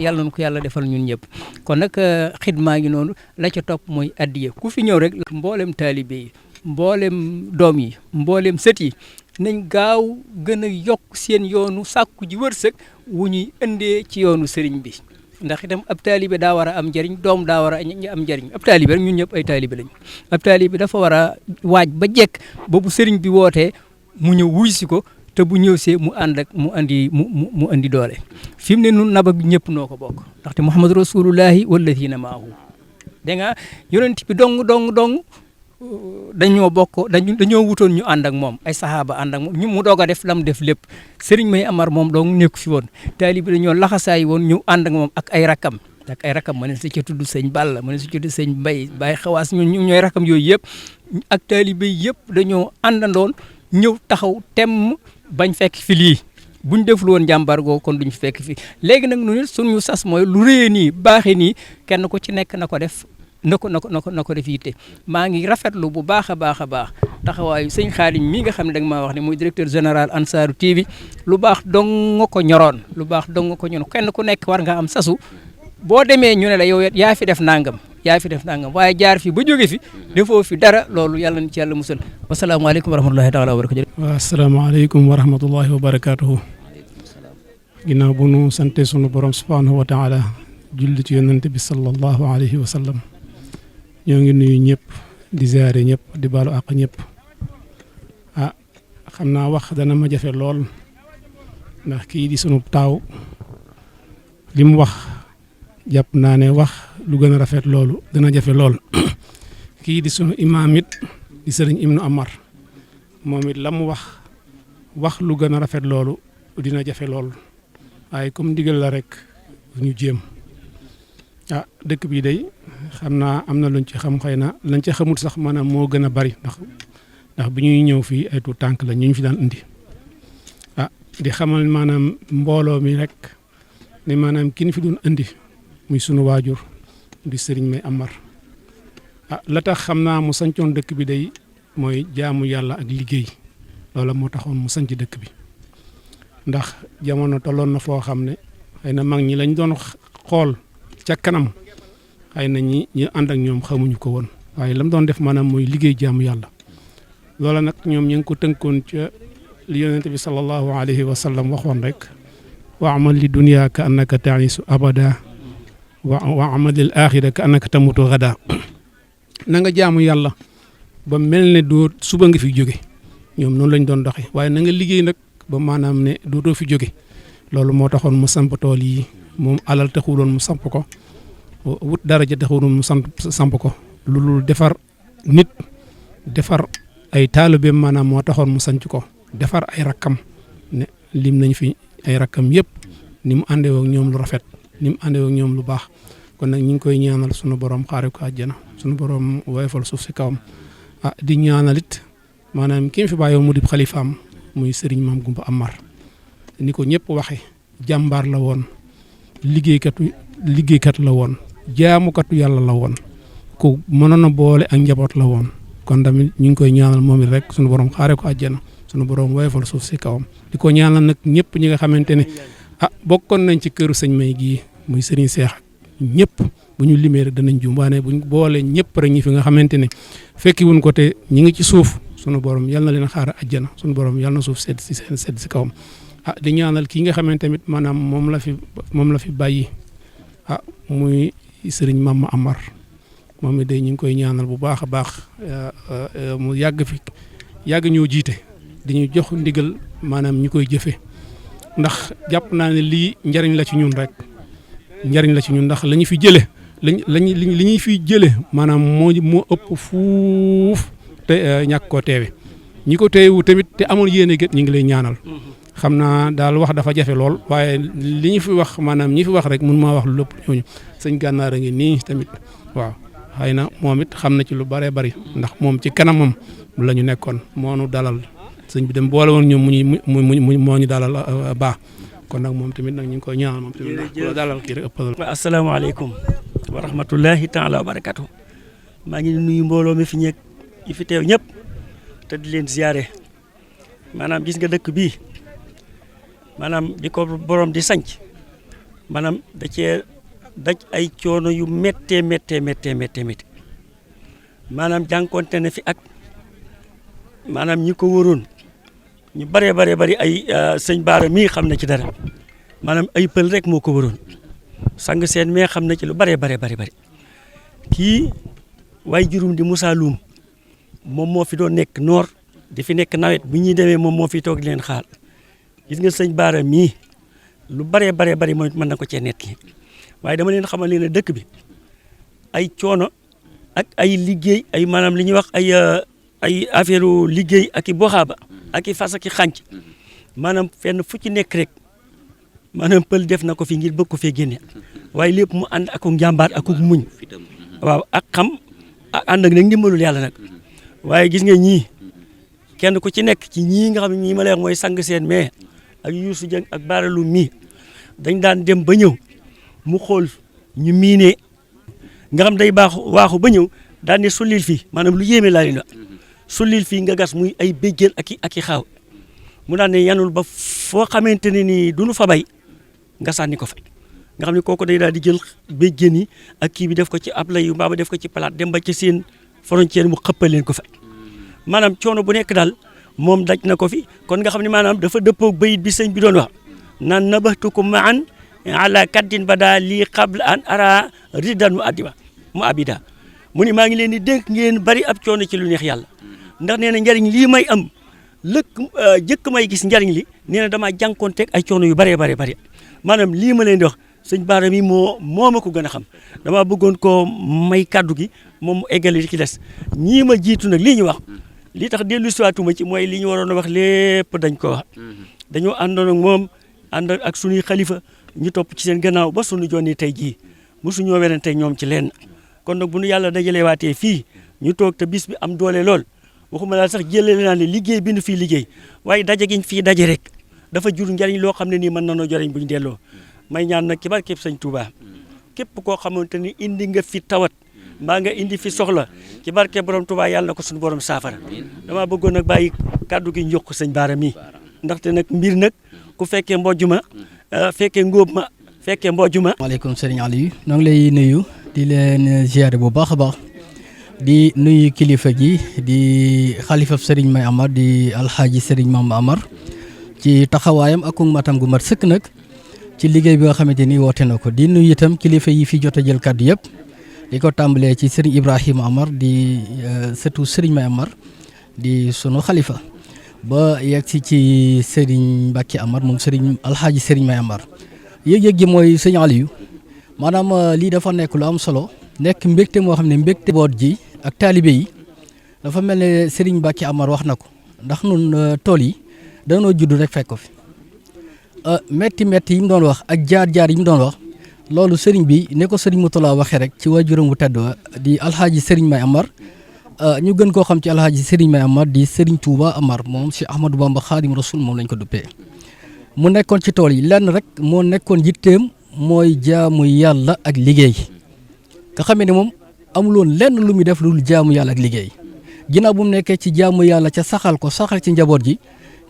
yàlla na ko yàlla defal ñun ñëpp kon nag xidmaa ngi noonu la ca topp mooy addiya ku fi ñëw rek mboolem taalibe yi mboolem doom yi mboolem sët yi nañ gaaw gën a yokk seen yoonu sàkku ji wërsëg wu ñuy indee ci yoonu sëriñ bi ndax itam ab taalibe daa war a am njëriñ doom daa war a am njëriñ ab taalibe rek ñun ñëpp ay taalibe lañ ab taalibe dafa war a waaj ba jekk ba bu sëriñ bi wootee mu ñëw wuy si ko te bu ñëw see mu andi doole fi mu ne nun naba bi ñëpp noo ko bokk ndaxte Muhammad rasulullahi walladina maahu da nga yonent bi dong dañoo wutoon ñu ànd ak moom ay saxaaba ànd ak moom mu doog a def lam def lépp Serigne May Amar moom dong nekku fi woon taalibe dañoo laxasaay woon ñu ànd ak moom ak ay rakam ma ne si ca tudd sëñ Balla ma ne si ca tudd sëñ Mbay Baay Xawaas ñooy rakam yooyu yëpp ak taalibe yëpp dañoo àndandoon ñëw taxaw temm bañ fekk fi lii buñ deful woon jàmbaar googu kon duñ fekk fi léegi nag nu suñu sas mooy lu rëyee nii baaxee nii kenn ku ci nekk na ko def na ko def yitte maa ngi rafetlu bu baax a baax taxawaayu sëñ Xaadim mii nga xam ne da nga maa wax ne muy directeur général Ansaaru TV lu baax dong nga ko ñoroon kenn ku nekk war nga am sasu boo demee ñu ne la yow yaa fi def nangam waaye jaar fi ba jóge fi defoo fi dara loolu yàlla na ci yàlla musal wasalaamaaleykum wa rahmatulahi taala wa barakatuh.
waaw asalaamaaleykum wa rahmatulahi wa barakatuhu. ginnaaw bu nu sante sunu borom subhanahu wa taala julli ci yonante bi sallallahu alayhi wa sallam ñoo ngi nuyu ñëpp di ziare ñëpp di baalu àq ñëpp xam naa wax dana ma jafe lool ndax kii di sunu taaw li mu wax jàpp naa ne wax lu gën a rafet loolu dana jafe lool kii di sunu imaam it di sëriñ Ibnu Amar moom it la mu wax lu gën a rafet loolu dina jafe lool waaye comme ndigal la rek ñu jéem dëkk bi day xam naa am na luñ ci xam xëy na lañ ci xamul sax maanaam moo gën a bari ndax bi ñuy ñëw fii ay tuut tànk la ñu fi daan indi di xamal maanaam mbooloo mi rek ne maanaam ki ñu fi doon indi muy sunu waajur di sëriñ May Amar la tax xam naa mu sancoon dëkk bi day mooy jaamu yàlla ak liggéey loola moo taxoon mu sanc dëkk bi ndax jamono tolloon na foo xam ne xëy na mag ñi lañ doon xool ca kanam xëy na ñi ànd ak ñoom xamuñu ko woon waaye lam doon def maanaam mooy liggéey jaamu yàlla loola nag ñoom ñu ngi ko tënkoon ca li yonente bi sallallahu alayhi wa sallam waxoon rek wa amal li dunya ka annaka ta'isu abada wa amal lil axira ka annaka tamutu gada na nga jaamu yàlla ba mel ne doo suba nga fi jóge ñoom noonu lañ doon doxee waaye na nga liggéey nag ba maanaam ne dootoo fi jóge loolu moo taxoon mu samp tool yi moom alal taxuloon mu samp ko wut daraja taxuloon mu samp ko loolu defar nit defar ay taalibeem maanaam moo taxoon mu sanc ko defar ay rakkam ne lim nañ fi ay rakkam yëpp ni mu àndee ak ñoom lu rafet ni mu àndee ak ñoom lu baax kon nag ñu ngi koy ñaanal sunu borom xaare ko àjjana sunu borom woyofal suuf si kawam di ñaanalit maanaam ki fi bàyyoo mu di xalifaam muy sëriñ Maam Gumba Amar ni ko ñëpp waxe jàmbaar la woon liggéeykat la woon jaamukatu yàlla la woon ku mënoon a boole ak njaboot la woon kon tamit ñu ngi koy ñaanal moom it rek sunu borom xaare ko àjjana sunu borom woyofal suuf si kawam di ko ñaanal nag ñëpp ñi nga xamante ne bokkoon nañ ci këru sëñ May gii muy sëriñ Seex ñëpp bu ñu limee rek danañ jum waane buñ boole ñëpp rek ñi fi nga xamante ne fekki wuñ ko te ñi ngi ci suuf sunu borom yal na leen xaar àjjana sunu borom yal na suuf sedd si kawam di ñaanal kii nga xamante tamit maanaam moom la fi bàyyi muy sëriñ Mama Amar moom it day ñu ngi koy ñaanal bu baax a baax mu yàgg ñoo jiite dañuy jox ndigal maanaam ñu koy jëfe ndax jàpp naa ne lii njariñ la ci ñun rek ndax la ñu fi jële li ñuy fi jële maanaam moo ëpp fuuf te ñàkk koo teewe ñi ko teewu tamit te amoon yéene gët ñu ngi lay ñaanal xam naa daal wax dafa jafe lool waaye li ñu fi wax maanaam ñi fi wax rek mun maa wax lu lépp ñooñu sëñ Gànnaar a ngi nii tamit waaw xëy na moom it xam na ci lu bëree bëri ndax moom ci kanamam la ñu nekkoon moo nu dalal sëñ bi dem boole woon ñoom mu moo ñu dalal baax kon nag moom tamit nag ñu ngi koy ñaanal moom tamit ndax bu dalal kii rek ëppal.
asalaamaaleykum wa rahmatullahi taala wa barakatu maa ngi nuyu mbooloo mi fi ñeeg yi fi teew ñëpp te di leen ziare maanaam gis nga dëkk bii maanaam di ko borom di sanc maanaam da cee daj ay coono yu méttee maanaam jànkonte ne fi ak maanaam ñi ko wóoroon ñu bari ay sëñ Baara mii xam na ci dara maanaam ay pël rek moo ko wóoroon sang seen mais xam na ci lu bari kii waaye juróom di Moussa Loum moom moo fi doon nekk noor di fi nekk nawet bu ñuy demee moom moo fi toog di leen xaar gis nga sëñ Baara mii lu bari mooy mën na ko cee nekk waaye dama leen xamal ne dëkk bi ay coono ak ay liggéey ay maanaam li ñuy wax ay affaire liggéey ak i boxaaba ak i fas ak i xànc maanaam fenn fu ci nekk rek maanaam pël def na ko fi ngir bëgg ko fee génne waaye lépp mu ànd ak njàmbaar ak muñ waaw ak xam ànd ak nag ndimbalul yàlla nag waaye gis nga ñii kenn ku ci nekk ci ñii nga xam ne ñii ma lay wax mooy sang seen mais ak Youssou Dieng ak Baara Loum mii dañ daan dem ba ñëw mu xool ñu miinee nga xam day waaxu ba ñëw daan ne sullil fii maanaam lu yéeme laa leen wax sullil fii nga gas muy ay béjjén ak i xaaw mu daan ne yanul ba foo xamante ne ni du nu fa bay nga sànni ko fa nga xam ne kooku day daal di jël béjjén yi ak kii bi def ko ci ab lay yu mbaa ba def ko ci palaat dem ba ci seen frontière mu xëppal leen ko fa maanaam coono bu nekk daal moom daj na ko fi kon nga xam ne maanaam dafa dëppoo bayit bi sëñ bi doon wax naan nabahtukum maan ala kaddin bada lii qabla an ara ridan mu abida mu ni maa ngi leen di dénk ngeen bari ab coono ci lu neex yàlla ndax nee na njariñ lii may am jëkk may gis njariñ li nee na damaa jànkoonteeg ay coono yu bëree bëri maanaam lii ma leen di wax sëñ Bara mi moo ma ko gën a xam damaa bëggoon koo may kaddu gi moom mu eggale li ci des ñii ma jiitu nag lii ñu wax li tax dellu siwaatuma ci mooy li ñu waroon a wax lépp dañ ko wax dañoo àndoon ak moom ànd ak suñuy xalifa ñu topp ci seen gannaaw ba suñu jonni tey jii mosuñoo werante ñoom ci leen kon nag bu nu yàlla dajalewaatee fii ñu toog te bis bi am doole lool waxuma daal sax jëlee naa ne liggéey bi nu fii liggéey waaye daje giñ fii daje rek dafa jur njariñ loo xam ne nii mën na noo jariñ bu ñu delloo may ñaan nag ci barkeb sëñ Touba képp koo xamante ni indi nga fi tawat mbaa nga indi fi soxla ci barkeb borom Touba yàlla na ko suñu borom saafara damaa bëggoon nag bàyyi kàddu gi njokk sëñ Bara mi ndaxte nag mbir nag ku fekkee mbojj ma fekkee ngóob ma fekkee mbojj ma.
maaleykum Serigne Aliou ñoo ngi lay nuyu di leen ziare bu baax a baax di nuyu kilifa gi di xalifa Serigne May Amar di alxaaji Serigne Mame Amar ci taxawaayam ak matam gu mat sëkk nag ci liggéey bi nga xamante ni woote na ko di nuyu itam kilifa yi fi jot a jël kàddu yëpp di ko tàmbalee ci Serigne Ibrahima Amar di sëtu Serigne May Amar di sunu xalifa ba yegg si ci Serigne Mbacke Amar moom Serigne alxaaji Serigne May Amar yëg-yëg gi mooy sëñ Aliou maanaam lii dafa nekk lu am solo nekk mbégte moo xam ne mbégte boot ji ak taalibe yi dafa mel ne Serigne Mbacke Amar wax na ko ndax nun tool yi dañoo judd rek fekk ko fi metti yi mu doon wax ak jaar-jaar yi mu doon wax loolu Serigne bi ne ko Serigne Moutalla waxee rek ci waajuram bu tedd di alxaaji Serigne May Amar ñu gën koo xam ci alxaaji Serigne May Amar di Serigne Touba Amar moom Cheikh Ahmadou Bamba Khadim Rasoul moom lañ ko duppee mu nekkoon ci tool yi lenn rek moo nekkoon yitteem mooy jaamu yàlla ak liggéey nga xam ne moom amuloon lenn lu muy def lu jaamu yàlla ak liggéey ginnaaw bu mu nekkee ci jaamu yàlla ca saxal ci njaboot ji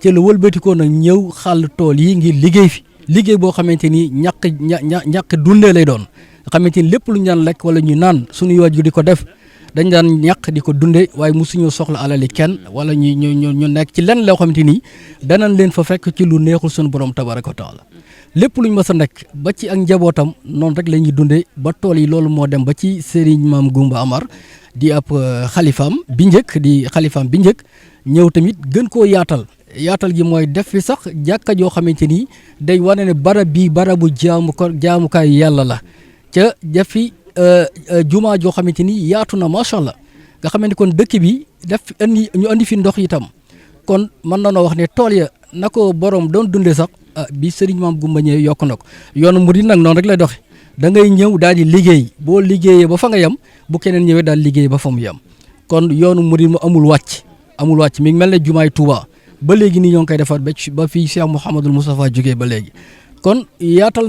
ci la wëlbatikoo nag ñëw xàll tool yi ngir liggéey fi liggéey boo xamante ni ñàkk dundee lay doon nga xamante ni lépp lu ñu daan lekk wala ñu naan suñu waajur di ko def dañ daan ñàkk di ko dundee waaye mosuñoo soxla alali kenn wala ñu nekk ci lenn loo xamante ni danañ leen fa fekk ci lu neexul suñu borom tabaraka wa taala lépp luñ mës a nekk ba ci ak njabootam noonu rek la ñuy dundee ba tool yi loolu moo dem ba ci Serigne Mame Goumba Amar di ab xalifaam bi njëkk ñëw tamit gën koo yaatal gi mooy def fi sax jàkka joo xamante ni day wane ne barab bii barabu jaamukaay yàlla la ca def fi jumaa joo xamante ni yaatu na macha allah nga xamante kon dëkk bi ñu andi fi ndox itam kon mën na noo wax ne tool ya na ko borom doon dundee sax bi Serigne Mame Goumba ñëwee yokk na ko yoonu murid nag noonu rek lay doxe da ngay ñëw daal di liggéey boo liggéeyee ba fa nga yem bu keneen ñëwee daal liggéey ba fa mu yem kon yoonu murid mu amul wàcc mi ngi mel ne jumaay Touba ba léegi nii ñoo ngi koy defar ba fii Cheikh Mouhamadul Moustapha jógee ba léegi kon yaatal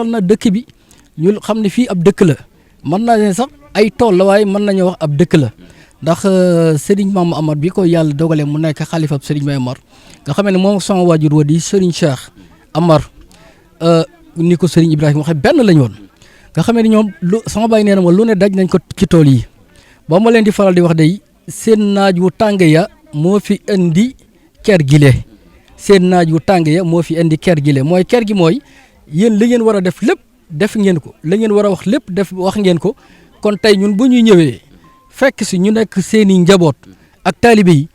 na dëkk bi ñu xam ne fii ab dëkk la mën naa ne sax ay tool la waaye mën nañoo wax ab dëkk la ndax Serigne Mame Amar bi ko yàlla dogalee mu nekk xalifab Serigne May Amar nga xam ne moom sama waajur wa di Serigne Cheikh Amar ni ko Serigne Ibrahima waxee benn lañ woon nga xam ne ñoom sama baay nee na ma lu ne daj nañ ko ci tool yi ba ma leen di faral di wax day seen naaj wu tàng ya moo fi indi ker gile mooy ker gi mooy yéen li ngeen war a def lépp def ngeen ko la ngeen war a wax lépp wax ngeen ko kon tey ñun bu ñuy ñëwee fekk si ñu nekk seeni njaboot ak taalibe yi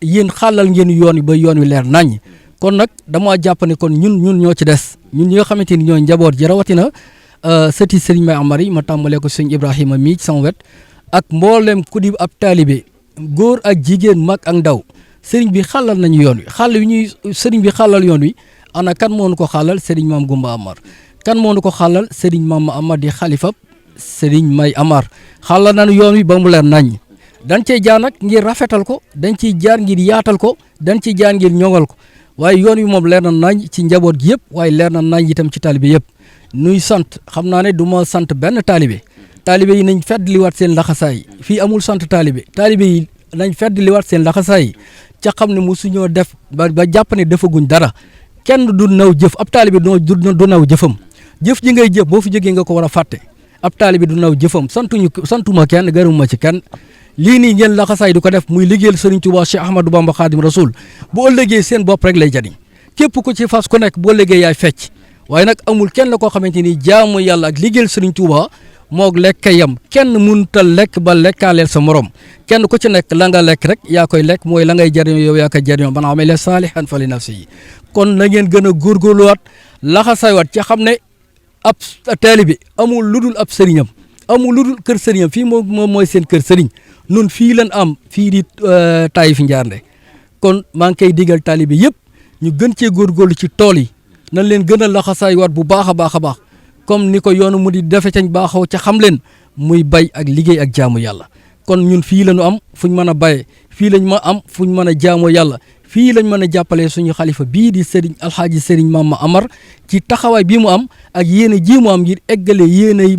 yéen xàllal ngeen yoon wi ba yoon wi leer naññ kon nag dama jàpp ne kon ñun ñoo ci des ñun ñi nga xamante ni ñooy njaboot ji rawatina sëti Serigne May Amar yi ma tàmbalee ko sëñ Ibrahima mii ci sama wet ak mboolem ku di ab taalibe góor ak jigéen mag ak ndaw sëriñ bi xàllal nañu yoon wi sëriñ bi xàllal yoon wi ana kan moo nu ko xàllal Serigne Mame Goumba Amar kan moo nu ko xàllal Serigne Mame Amar di xalifab Serigne May Amar xàllal nañu yoon wi ba mu leer naññ dañ cey jaar nag ngir rafetal ko dañ ciy jaar ngir yaatal ko dañ ciy jaar ngir ñoŋal ko waaye yoon wi moom leer na nañ ci njaboot gi yëpp waaye leer na nañ itam ci taalibe yëpp nuy sant xam naa ne du ma sant benn taalibe taalibe yi nañ feddliwaat seen laxasaay fii amul sant taalibe yi nañ feddliwaat seen laxasaay ca xam ne mosuñoo def ba jàpp ne defaguñ dara kenn du naw jëf ab taalibe du naw jëfam jëf ji ngay jëf boo fi jógee nga ko war a fàtte ab taalibe du naw jëfam santuma kenn gërëmuma ci kenn lii nii ngeen laxasaay di ko def muy liggéeyal Serigne Touba Cheikh Ahmadou Bamba Khadim Rasoul bu ëllëgee seen bopp rek lay jariñ képp ku ci fas ku nekk bu ëllëgee yaay fecc waaye nag amul kenn koo xamante ni jaamu yàlla ak liggéeyal Serigne Touba moog lekk yam kenn mënta lekk ba lekkaaleel sa morom kenn ku ci nekk la nga lekk rek yaa koy lekk mooy la ngay jariñoo yow yaa koy jariñoo man amila saalihan fa li nafsihi kon na ngeen gën a góorgóorluwaat laxasaywaat ci xam ne ab taalibe amul lu dul ab sëriñam amul lu dul kër sëriñam fii moom mooy seen kër sëriñ nun fii lan am fii di Taïf Ndiarndé kon maa ngi koy digal taalibe yëpp ñu gën cee góorgóorlu ci tool yi nañ leen gën a laxasaywaat bu baax a baax a baax comme ni ko yoonu mu di defe cañ baaxaw ca xam leen muy bay ak liggéey ak jaamu yàlla kon ñun fii la ñu am fuñ mën a bayee fii lañ ma am fuñ mën a jaamoo yàlla fii lañ mën a jàppalee suñu xalifa bii di Serigne Alxaaji Serigne Mama Amar ci taxawaay bii mu am ak yéene ji mu am ngir eggale yéene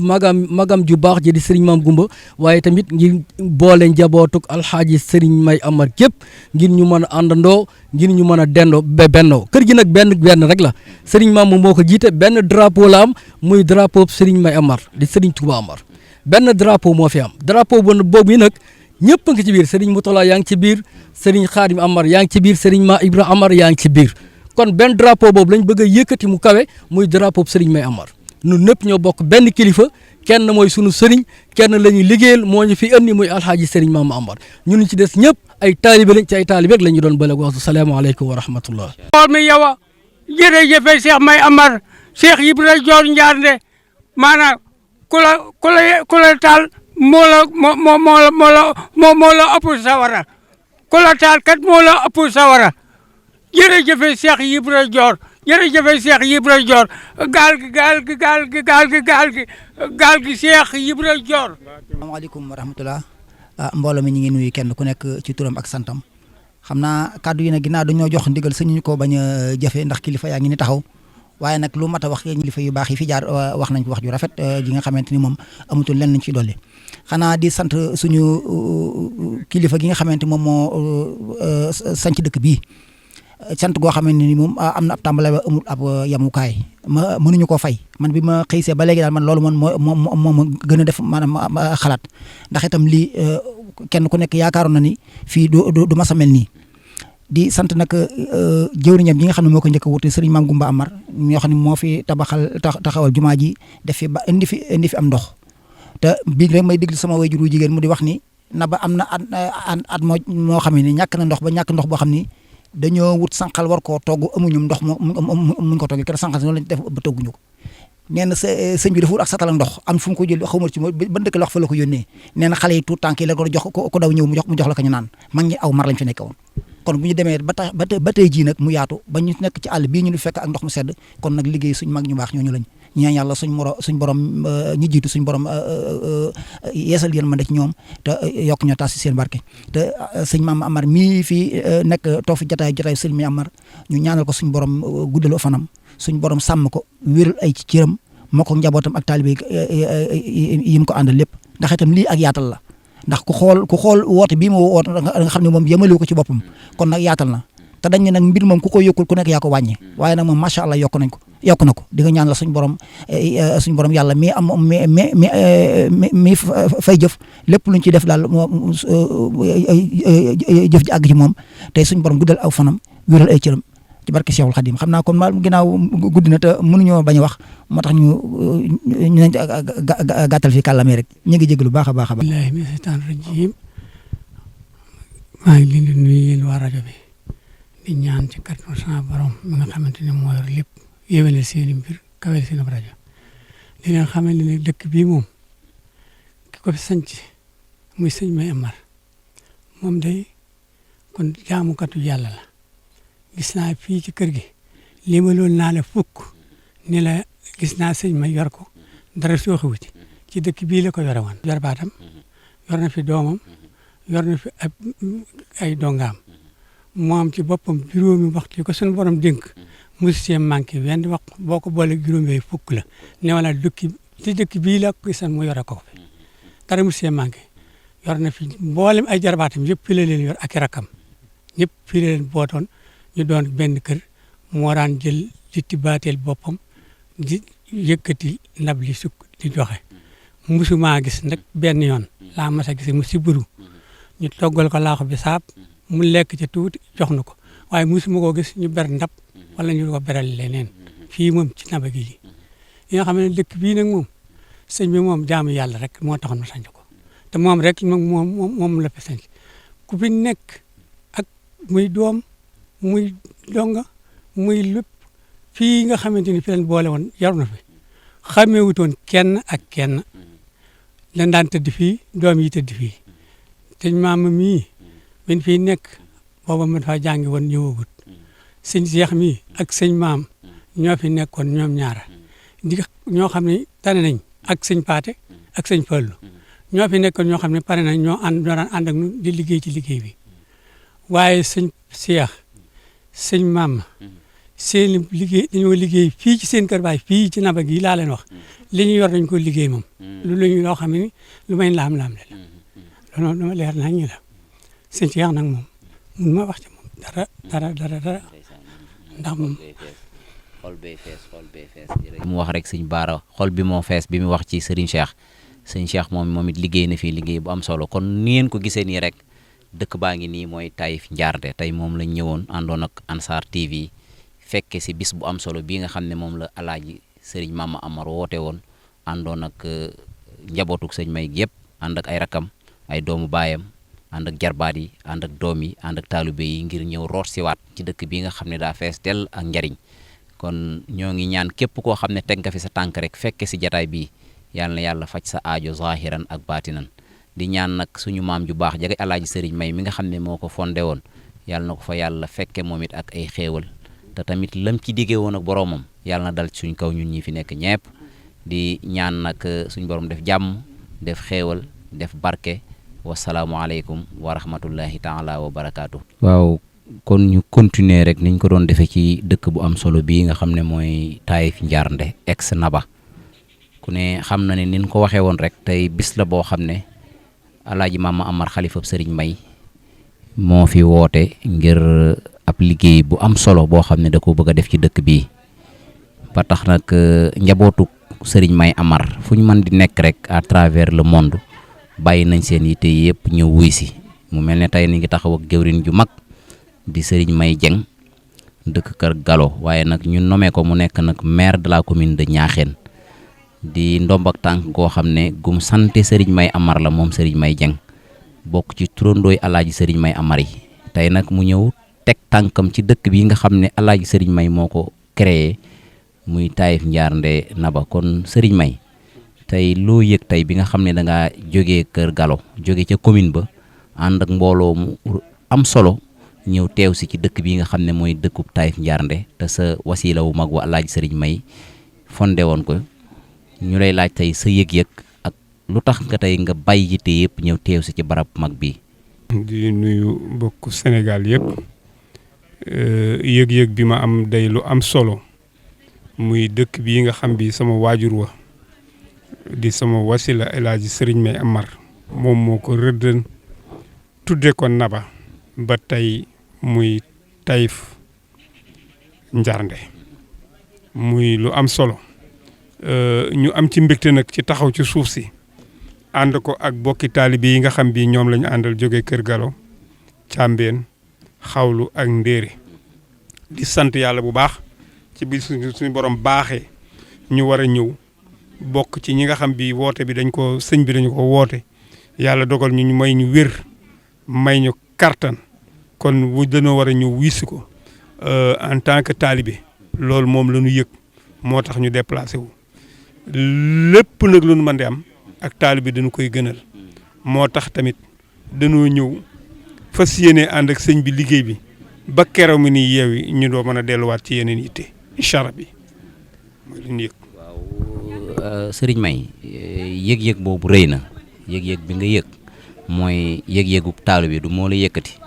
magam ju baax ji di Serigne Mame Goumba waaye tamit ngir boole njabootuk Alxaaji Serigne May Amar képp ngir ñu mën a àndandoo ngir ñu mën a dendoo bennoo kër gi nag benn rek la Serigne Mame moo ko jiite benn drapeau la am muy drapeau Serigne May Amar di Serigne Touba Amar benn drapeau moo fi am drapeau boobu nag ñëpp a ngi ci biir Serigne Moutala yaa ngi ci biir Serigne Khadim Amar yaa ngi ci biir Serigne Ma Ibra Amar yaa ngi ci biir kon benn drapeau boobu lañ bëgg a yëkkati mu kawe muy drapeau Serigne May Amar ñun ñëpp ñoo bokk benn kilifa kenn mooy sunu Serigne kenn la ñuy liggéeyal moo ñu fi andi muy Alxaaji Serigne Mama Amar ñun ci des ñëpp ay taalibe lañ ci ay taalibe rek la ñu doon bële wax salaamaaleykum wa rahmatullah.
mi yow a jërëjëf Cheikh May Amar Cheikh Ibra Dior Ndiarndé maanaam ku la taal moo la ëpp sawara ku la taal kat moo la ëpp sawara jërëjëf Cheikh Ibra Dior jërëjëf Cheikh Ibra Dior gaal gi Cheikh Ibra Dior.
asalaamaaleykum wa rahmatulah mbooloo mi ñu ngi nuyu kenn ku nekk ci turam ak santam xam naa kàddu yi nag ginnaaw dañoo jox ndigal sañu ñu ko bañ a jëfe ndax kilifa yaa ngi ni taxaw waaye nag lu mat a wax kilifa yu baax yi fi jaar wax nañ wax ju rafet ji nga xamante ni moom amatul lenn lañ ci dolli xanaa di sant suñu kilifa gi nga xamante moom moo sanc dëkk bii sant goo xamante ni moom am na ab tàmbale ba amul ab yamukaay mënuñu koo fay man bi ma xëysee ba léegi daal man loolu man moo gën a def maanaam xalaat ndax itam lii kenn ku nekk yaakaaroon na ni fii du mas a mel nii di sant nag jëwriñam yi nga xam ne moo ko njëkk a wuute Serigne Mame Goumba Amar ñoo xam ne moo fi taxawal jumaa ji def fi ba indi fi am ndox te bii rek may déglu sama waajur wu jigéen mu di wax ni na ba am na at moo xam ne ñàkk na ndox ba ñàkk ndox boo xam ni dañoo wut sànqal war koo togg amuñu ndox muñ ko toggee kër sànqal si noonu lañ def ba togguñu ko nee na sëñ bi dafa wut ak satal ndox am fu mu ko jël xawma ci moom ban dëkk la wax fa la ko yónnee nee na xale yi tout tànk yi la ko jox ko daw ñëw mu jox la ko ñu naan mag ñi aw mar lañ fi nekk woon kon bu ñu demee ba tey jii nag mu yaatu ba ñu nekk ci àll bii ñu fekk ak ndox mu sedd kon nag liggéey suñ mag ñu baax ñooñu lañ ñaan yàlla suñ borom ñi jiitu suñ borom yeesal yéen ma ci ñoom te yokk ñoo taas si seen barke te sëñ Mame Amar mii fii nekk toog fi jotaay sëñ May Amar ñu ñaanal ko suñ borom guddal fanam suñ borom sàmm ko wéral ay ci cëram moo ko njabootam ak taalibe yi mu ko àndal lépp ndax itam lii ak yaatal la ndax ku xool woote bii mu woote nga xam ne moom yemaliwu ko ci boppam kon nag yaatal na te dañ ne nag mbir moom ku ko yokkul ku nekk yaa ko wàññi waaye nag moom macha allah yokk na ko di nga ñaan la suñ borom yàlla mi fay jëf lépp luñ ci def daal jëf ji àgg ci moom tey suñ borom guddal aw fanam wéral ay cëram ci barke Cheikhul Khadim xam naa kon ma ginnaaw guddi na te mënuñoo bañ a wax moo tax ñu gàttal fi kàllaame rek ñu ngi jégalu baax a baax a baax.
Bismillaahi mina shaytaani rajiim maa ngi leen di nuyu yéen waa rajo bi di ñaan ci kàttanu sama borom mi nga xamante ne moo yor lépp yéwénal seeni mbir kawel seen rajo di leen xamal ne dëkk bii moom ki ko fi sanc muy sëñ May Amar moom day kon jaamukatu yàlla la. gis naa fii ci kër gi limaloon naa la fukk ni la gis naa sëñ ma yor ko dara sooxewu ci dëkk bii la ko yore woon yor baatam yor na fi doomam yor na fi ay dongaam moom ci boppam juróomi waxtu yi ko suñu borom dénk mosu see manqué wenn wax boo ko boole juróomi fukk la ne wala ci dëkk bii la ko gisan mu yore ko fi dara mu see manqué yor na fi mboolem ay jarbaatam yëpp fi la leen yor ak i rakkam ñëpp fi la leen bootoon ñu doon benn kër moo daan jël di tibbaateel boppam di yëkkati ndab li sukk di joxe musuma gis nag benn yoon laa mas a gis mu sibbiru ñu toggal ko laaxu bi saab mu lekk ci tuuti jox na ko waaye musuma koo gis ñu ber ndab wala ñu ko beral leneen fii moom ci Naba gi yi nga xam ne dëkk bii nag moom sëñ bi moom jaamu yàlla rek moo taxoon ma sanc ko te moom rek moom la fi sanc ku fi nekk ak muy doom muy donga muy lépp fii nga xamante ni fi leen boole woon yaru na fi xamee wutoon kenn ak kenn dañ daan tëdd fii doom yi tëdd fii te maam mii min fii nekk booba man faa jàngi woon ñëwagut sëñ Cheikh mii ak sëñ maam ñoo fi nekkoon ñoom ñaara di ñoo xam ne tane nañ ak sëñ Paate ak sëñ Fallu ñoo fi nekkoon ñoo xam ne pare nañ ñoo daan ànd ak ñun di liggéey ci liggéey bi waaye sëñ Cheikh sëñ maam seen liggéey dañoo liggéey fii ci seen kër baay fii ci Naba gi laa leen wax li ñu yor dañ ko liggéey moom lu lañu loo xam ne ni lu may laam-laam le la loolu dama leer nañ ñu la sëñ Cheikh nag moom mun ma wax ci moom dara ndax moom
xol bee fees mu wax rek sëñ Baara xol bi moo fees bi mu wax ci Serigne Cheikh sëñ Cheikh moom it liggéey na fii liggéey bu am solo kon ni ngeen ko gisee nii rek dëkk baa ngi nii mooy Taïf Ndiarndé tey moom lañ ñëwoon àndoon ak Ansar TV fekke si bis bu am solo bii nga xam ne moom la alaaji Serigne Mama Amar woote woon àndoon ak njabootuk sëñ May yëpp ànd ak ay rakam ay doomu baayam ànd ak jarbaat yi ànd ak doom yi ànd ak taalibe yi ngir ñëw root siwaat ci dëkk bi nga xam ne daa fees dell ak njariñ kon ñoo ngi ñaan képp koo xam ne teg nga fi sa tànk rek fekke si jataay bii yàlla na yàlla faj sa aajo zahiran ak baatinan di ñaan nag suñu maam ju baax jage alaaji Serigne May mi nga xam ne moo ko fondé woon yàlla na ko fa yàlla fekke moom it ak ay xéewal te tamit lam ci diggee woon ak boroomam yàlla na dal ci suñ kaw ñun ñi fi nekk ñepp di ñaan nag suñ borom def jàmm def xéewal def barke wasalaamualeykum wa rahmatullahi taala wa barakaatu. waaw kon ñu continuer rek niñ ko doon defee ci dëkk bu am solo bii nga xam ne mooy Taïf Ndiarndé ex Naba ku ne xam na ne niñ ko waxee woon rek tey bis la boo xam ne alaaji Mama Amar xalifab Serigne May moo fi woote ngir ab liggéey bu am solo boo xam ne da ko bëgg a def ci dëkk bii ba tax nag njabootu Serigne May Amar fu ñu mën di nekk rek à travers le monde bàyyi nañ seen yitte yëpp ñëw wuy si mu mel ne tey ni ngi taxaw ak jëwrin ju mag di Serigne May Dieng dëkk Kër Galo waaye nag ñu nommé ko mu nekk nag maire de la commune de Niakhène di ndomb ak tànk koo xam ne gum sante Serigne May Amar la moom Serigne May Dieng bokk ci turandooy alaaji Serigne May Amar yi tey nag mu ñëw teg tànkam ci dëkk bi nga xam ne alaaji Serigne May moo ko créé muy Taïf Ndiarndé Naba kon Serigne May tey loo yëg tey bi nga xam ne da ngaa jógee Kër Galo jóge ca commune ba ànd ak mbooloo mu am solo ñëw teew si ci dëkk bi nga xam ne mooy dëkkub Taïf Ndiarndé te sa wasila wu mag wa alaaji Serigne May fondé woon ko ñu lay laaj tey sa yëg-yëg ak lu tax nga tey nga bàyyi yitte yëpp ñëw teew si ci barab mag bi
di nuyu mbokku Sénégal yëpp yëg-yëg bi ma am day lu am solo muy dëkk bii nga xam bi sama waajur wa di sama wasila El Hadji Serigne May Amar moom moo ko rëddën tudde ko Naba ba tey muy Taïf Ndiarndé muy lu am solo ñu am ci mbégte nag ci taxaw ci suuf si ànd ko ak bokki taalibe yi nga xam bi ñoom lañu àndal jóge Kër Galo Càmbeen Xawlu ak Ndéere di sant yàlla bu baax ci bi suñu borom baaxee ñu war a ñëw bokk ci ñi nga xam bi woote bi sëñ bi dañu ko woote yàlla dogal ñu may ñu wér may ñu kartan kon bu dañoo war a ñëw wiisi ko en tant que taalibe loolu moom la ñu yëg moo tax ñu déplacé wu lépp nag lu ñu mën di am ak taalibe dañu koy gënal moo tax tamit dañoo ñëw fas yéene ànd ak sëñ bi liggéey bi ba keroog mi ni yeewi ñu doo mën a delluwaat ci yeneen yitte incha allah bi mooy li ñu yëg.
waaw Serigne May yëg-yëg boobu rëy na yëg-yëg bi nga yëg mooy yëg-yëgu taalibe bi du moo la yëkkati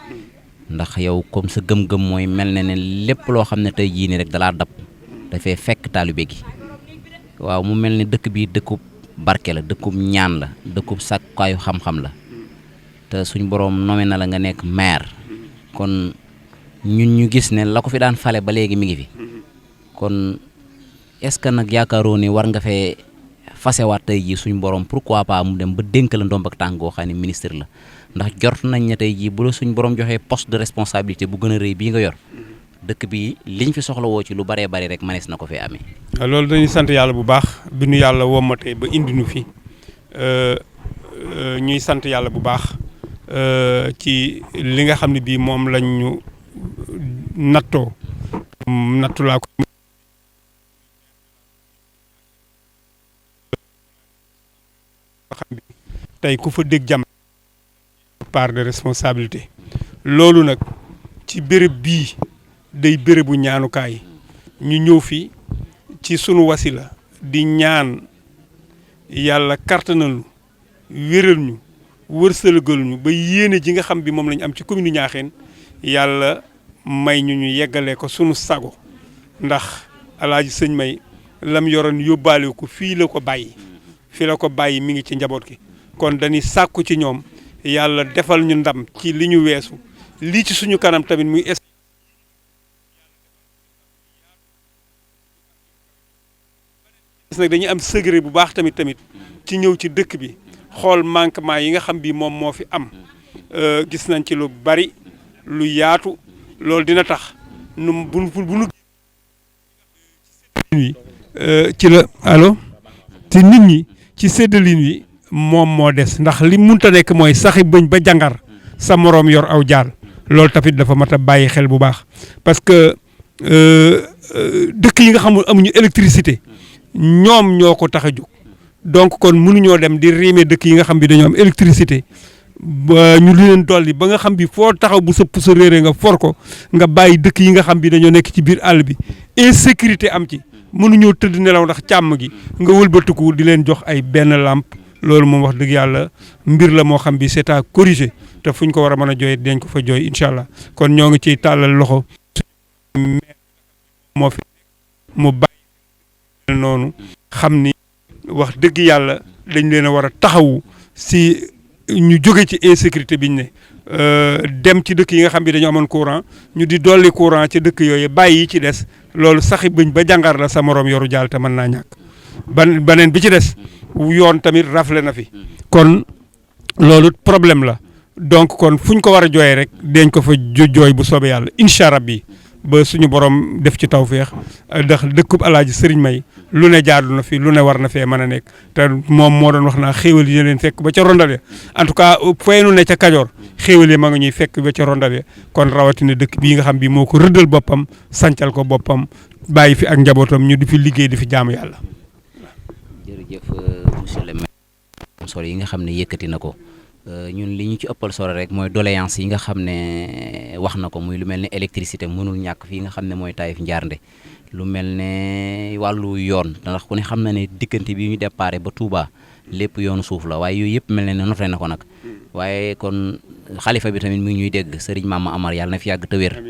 ndax yow comme sa gëm-gëm mooy mel na ne lépp loo xam ne tey jii nii rek dalaa dab dafay fekk taalibe gi waaw mu mel ne dëkk bi dëkkub barke la dëkkub ñaan la dëkkub sàkkaayu xam-xam la te suñ borom nommé na la nga nekk maire kon ñun ñu gis ne la ko fi daan fale ba léegi mi ngi fi kon est-ce que nag yaakaaroo ni war nga fee fasewaat tey jii suñ borom pourquoi pas mu dem ba dénk la ndomb ak tànk goo xam ne ministre la ndax jort nañ ne tey jii bu la suñ borom joxee poste de responsabilité bu gën a rëy bii nga yor dëkk bi liñ fi soxla woo ci lu baree bari rek manees na ko fee amee.
loolu dañuy sant yàlla bu baax bi nu yàlla wommatee ba indi nu fi ñuy sant yàlla bu baax ci li nga xam ne bii moom lañ ñu nattu laa ko xam bi tey ku fa dégg jàmm part de responsabilité loolu nag ci béréb bii day bérébu ñaanukaay ñu ñëw fi ci sunu wasila di ñaan yàlla kartanal ñu wéral ñu wërsëgal ñu ba yéene ji nga xam bi moom lañu am ci commune Niakhène yàlla may ñu yeggalee ko sunu sago ndax alaaji sëñ May lam yoroon yóbbaale ko fii la ko bàyyi mi ngi ci njaboot gi kon dañuy sàkku ci ñoom yàlla defal ñu ndam ci li ñu weesu lii ci suñu kanam tamit muy nag dañuy am secret bu baax tamit ci ñëw ci dëkk bi xool manquement yi nga xam bi moom moo fi am gis nañ ci lu bari lu yaatu loolu dina tax nu bu nu ci la allo te nit ñi ci séddalin wi moom moo des ndax li munta nekk mooy saxi bëñ ba jàngar sa moroom yor aw jaal loolu tamit dafa mat a bàyyi xel bu baax parce que dëkk yi nga xamul amuñu électricité ñoom ñoo ko tax a jóg donc kon mënuñoo dem di riime dëkk yi nga xam bi dañoo am électricité ba ñu leen dolli ba nga xam bi foo taxaw bu sa puso réeré nga for ko nga bàyyi dëkk yi nga xam bi dañoo nekk ci biir àll bi insécurité am ci mënuñoo tëdd nelaw ndax càmm gi nga wëlbatiku di leen jox ay benn lampe loolu moom wax dëgg yàlla mbir la moo xam bi c'est à corriger te fuñ ko war a mën a jooy dañ ko fa jooy incha allah kon ñoo ngi ciy tàllal loxo moo fi mu bàyyi noonu xam ni wax dëgg yàlla dañ leen a war a taxawu si ñu jóge ci insécurité biñ ne dem ci dëkk yi nga xam bi dañoo amoon courant ñu di dolli courant ci dëkk yooyu bàyyi yi ci des loolu saxi bëñ ba jàngar la sa moroom yoru jaal te mën naa ñàkk baneen bi ci des yoon tamit rafle na fi kon loolu problème la donc kon fuñ ko war a jooyee rek deñ ko fa jooy bu soobee yàlla incha rabbi ba suñu borom def ci tawféex ndax dëkkub alaaji sëriñ May lu ne jaadu na fi lu ne war na fee mën a nekk te moom moo doon wax naa xéewal yi leen fekk ba ca rondale en tout cas feenu ne ca Kajoor xéewal yi ma nga ñuy fekk ba ca rondale kon rawatina dëkk bii nga xam bi moo ko rëddal boppam sancal ko boppam bàyyi fi ak njabootam ñu di fi liggéey di fi jaamu yàlla.
jërëjëf monsieur le maire solo yi nga xam ne yëkkati na ko ñun li ñu ci ëppal solo rek mooy doléance yi nga xam ne wax na ko muy lu mel ne électricité mënul ñàkk fii nga xam ne mooy Taïf Ndiarndé lu mel ne wàllu yoon ndax ku ne xam na ne diggante bi ñu déparé ba Touba lépp yoonu suuf la waaye yooyu yëpp mel ne noté na ko nag waaye kon xalifa bi tamit mi ngi ñuy dégg Serigne Mama Amar yàlla na fi yàgg te wér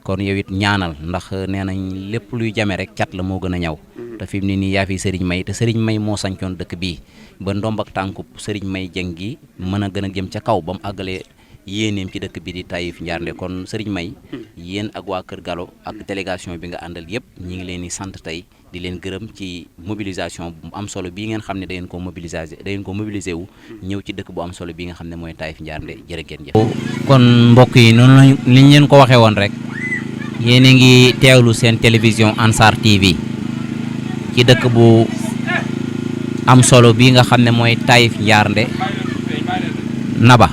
kon yow it ñaanal ndax nee nañ lépp luy jame rek cat la moo gën a ñaw te fi mu ne nii yaa fi Serigne May te Serigne May moo sañcoon dëkk bii ba ndomb ak tànkub Serigne May jëng gi mën a gën a jëm ca kaw ba mu àggalee yéeneem ci dëkk bi di Taïf Ndiarndé kon Serigne May yéen ak waa Kër Gallo ak délégation bi nga àndal yëpp ñi ngi leen di sant tey di leen gërëm ci mobilisation bu am solo bii ngeen xam ne da ngeen ko mobiliser wu ñëw ci dëkk bu am solo bii nga xam ne mooy Taïf Ndiarndé jërë ngeen jëf. kon mbokk yi noonu lañ liñ leen ko waxee woon rek yéen a ngi teewlu seen télévision Ansar TV ci dëkk bu am solo bii nga xam ne mooy Taïf Ndiarndé Naba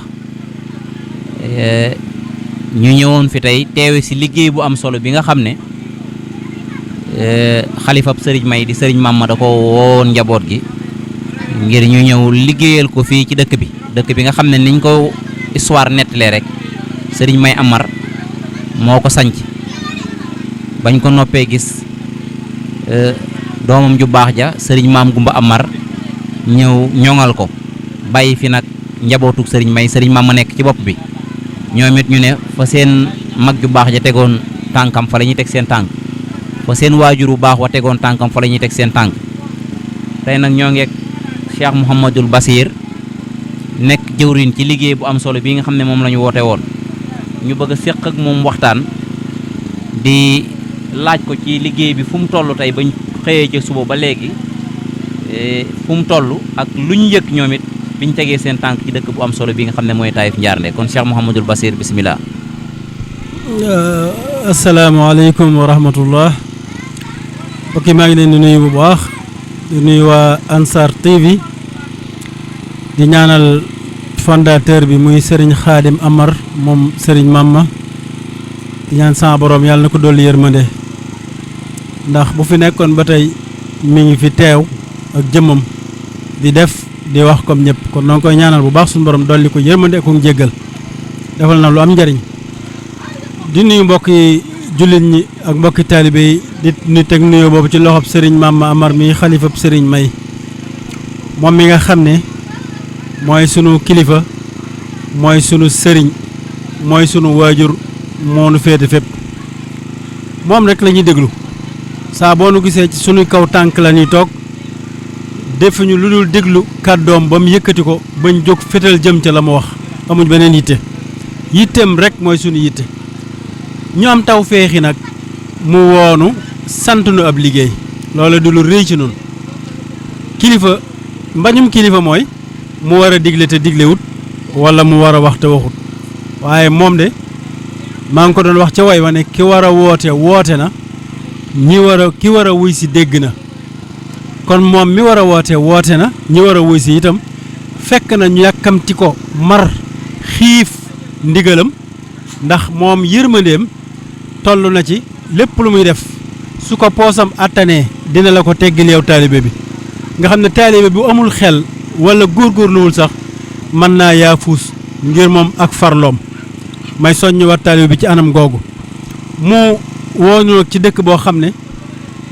ñu ñëwoon fi tey teewe si liggéey bu am solo bi nga xam ne xalifab sëriñ May di sëriñ Mamma da ko woowoon njaboot gi ngir ñu ñëw liggéeyal ko fii ci dëkk bi nga xam ne niñ ko histoire nettalee rek sëriñ May Amar moo ko sanc bañ ko noppee gis doomam ju baax ja sëriñ Maam Gumba Amar ñëw ñoŋal ko bàyyi fi nag njabootuk sëriñ May sëriñ Mamma nekk ci bopp bi ñoom it ñu ne fa seen mag ju baax ja tegoon tànkam fa la ñuy teg seen tànk fa seen waajur bu baax wa tegoon tànkam fa la ñuy teg seen tànk tey nag ñoo ngi Cheikh Mouhamadul Basir nekk jëwriñ ci liggéey bu am solo bii nga xam ne moom la ñu woote woon ñu bëgg a séq ak moom waxtaan di laaj ko ci liggéey bi fu mu toll tey bañ xëyee ci suba ba léegi fu mu toll ak lu ñu yëg ñoom it biñ tegee seen tànk ci dëkk bu am solo bi nga xam ne mooy Taïf Ndiarndé kon Cheikh Mouhamadul Basir bisimilah.
asalaamaaleykum wa rahmatullah mbokk yi maa ngi leen di nuyu bu baax di nuyu waa Ansar TV di ñaanal fondateur bi muy Serigne Khadim Amar moom Serigne Mamma di ñaan sama borom yàlla na ko dolli yërmande ndax bu fi nekkoon ba tey mi ngi fi teew ak jëmmam di def di wax comme ñëpp kon noo koy ñaanal bu baax suñu borom dolli ko yërmande ak ko jéggal defal na lu am njariñ di nuyu mbokki jullit ñi ak mbokki taalibe yi di nu teg nuyoo boobu ci loxob Serigne Mamma Amar mi xalifab Serigne May moom mi nga xam ne mooy sunu kilifa mooy sunu sëriñ mooy sunu waajur moo nu féete fépp moom rek la ñuy déglu saa boo nu gisee ci sunu kaw tànk la ñuy toog defuñu lu dul déglu kàddoom ba mu yëkkati ko bañ jóg fétal jëm ca la mu wax amuñ beneen yitte yitteem rek mooy sunu yitte ñu am taw feexi nag mu woonu sant nu ab liggéey loolu du lu rëy ci noonu kilifa mbañum kilifa mooy mu war a digle te diglewut wala mu war a wax te waxut waaye moom de maa ngi ko doon wax ca way wa ne ki war a woote woote na ki war a wuy si dégg na kon moom mi war a woote woote na ñi war a wuy si itam fekk na ñu yàkkamti ko mar xiif ndigalam ndax moom yërmandeem toll na ci lépp lu muy def su ko poosam attanee dina la ko teggil yow taalibe bi nga xam ne taalibe bu amul xel wala góorgóorluwul sax mën naa yaafuus ngir moom ak farloom may soññ war taalibe bi ci anam googu mu wooñu nag ci dëkk boo xam ne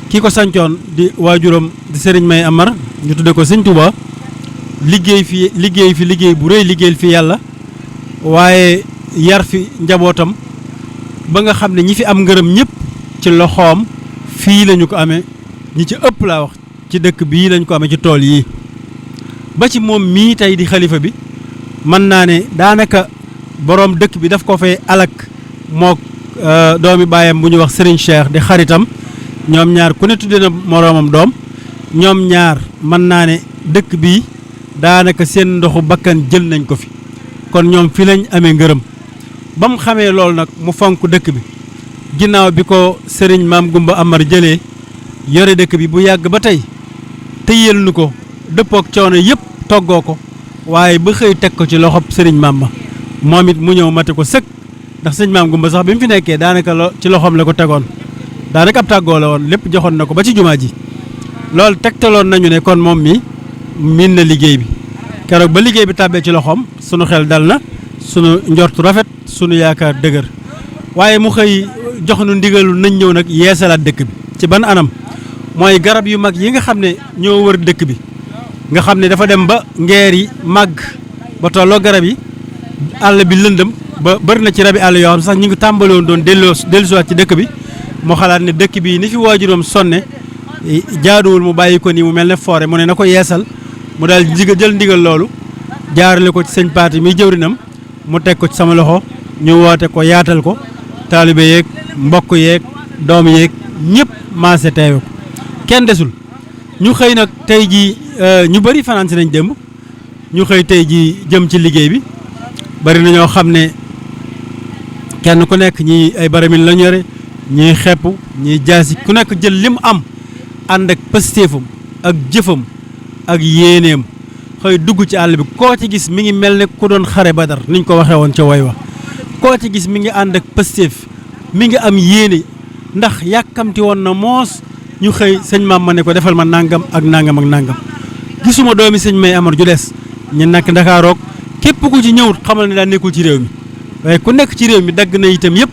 ki ko sancoon di waajuram di Serigne May Amar ñu tudde ko Sëñ Tuubaa liggéey fi liggéey bu rëy liggéeyal fi yàlla waaye yar fi njabootam ba nga xam ne ñi fi am ngërëm ñëpp ci loxoom fii lañu ko amee ñi ci ëpp laa wax ci dëkk bii lañ ko amee ci tool yii ba ci moom mii tey di xalifa bi mën naa ne daanaka boroom dëkk bi daf ko fay alak mook doomi baayam bu ñu wax Serigne Cheikh di xaritam ñoom ñaar ku ne tudde na moroomam doom ñoom ñaar mën naa ne dëkk bii daanaka seen ndoxu bakkan jël nañ ko fi kon ñoom fi lañ amee ngërëm ba mu xamee loolu nag mu fonk dëkk bi ginnaaw bi ko Serigne Maam Gumba Amar jëlee yore dëkk bi bu yàgg ba tey tëyeel nu ko dëppook coono yëpp toggoo ko waaye ba xëy teg ko ci loxob Serigne Mamma moom it mu ñëw mate ko sëkk ndax sëñ Maam Gumba sax bi mu fi nekkee daanaka ci loxoom la ko tegoon daanaka ab tàggoo la woon lépp joxoon na ko ba ci jumaa ji loolu tegtaloon nañu ne kon moom mi miin na liggéey bi keroog ba liggéey bi tàbbee ci loxoom sunu xel dal na sunu njortu rafet sunu yaakaar dëgër waaye mu xëy jox nu ndigalu nañ ñëw nag yeesalaat dëkk bi ci ban anam mooy garab yu mag yi nga xam ne ñoo wër dëkk bi nga xam ne dafa dem ba ngeer yi màgg ba tolloo garab yi àll bi lëndëm ba bëri na ci rabi àll yoo xam sax ñu ngi tàmbali woon doon dellusiwaat ci dëkk bi moo xalaat ne dëkk bi ni fi waajuram sonne jaaduwul mu bàyyi ko nii mu mel ne foore mu ne na ko yeesal mu daal jël ndigal loolu jaarale ko ci sëñ Paati mi jëwrinam mu teg ko ci sama loxo ñu woote ko yaatal ko taalibe yeeg mbokk yeeg doom yeeg ñëpp maase teewe ko kenn desul ñu xëy nag tey jii ñu bëri fanaan si nañ démb ñu xëy tey jii jëm ci liggéey bi bari na ñoo xam ne kenn ku nekk ñi ay baramin la ñore ñiy xepp ñiy jaasi ku nekk jël lim am ànd ak pëstéefam ak jëfam ak yéeneem xëy dugg ci àll bi koo ci gis mi ngi mel ne ku doon xare Badar niñ ko waxee woon ca woy wa koo ci gis mi ngi ànd ak pëstéef mi ngi am yéene ndax yàkkamti woon na moos ñu xëy sëñ Mamma ne ko defal ma nangam ak nangam ak nangam gisuma doomi sëñ May Amar ju des ñu nekk Ndakaaroog képp ku ci ñëwut xamal ne daa nekkul ci réew mi waaye ku nekk ci réew mi dagg na itam yëpp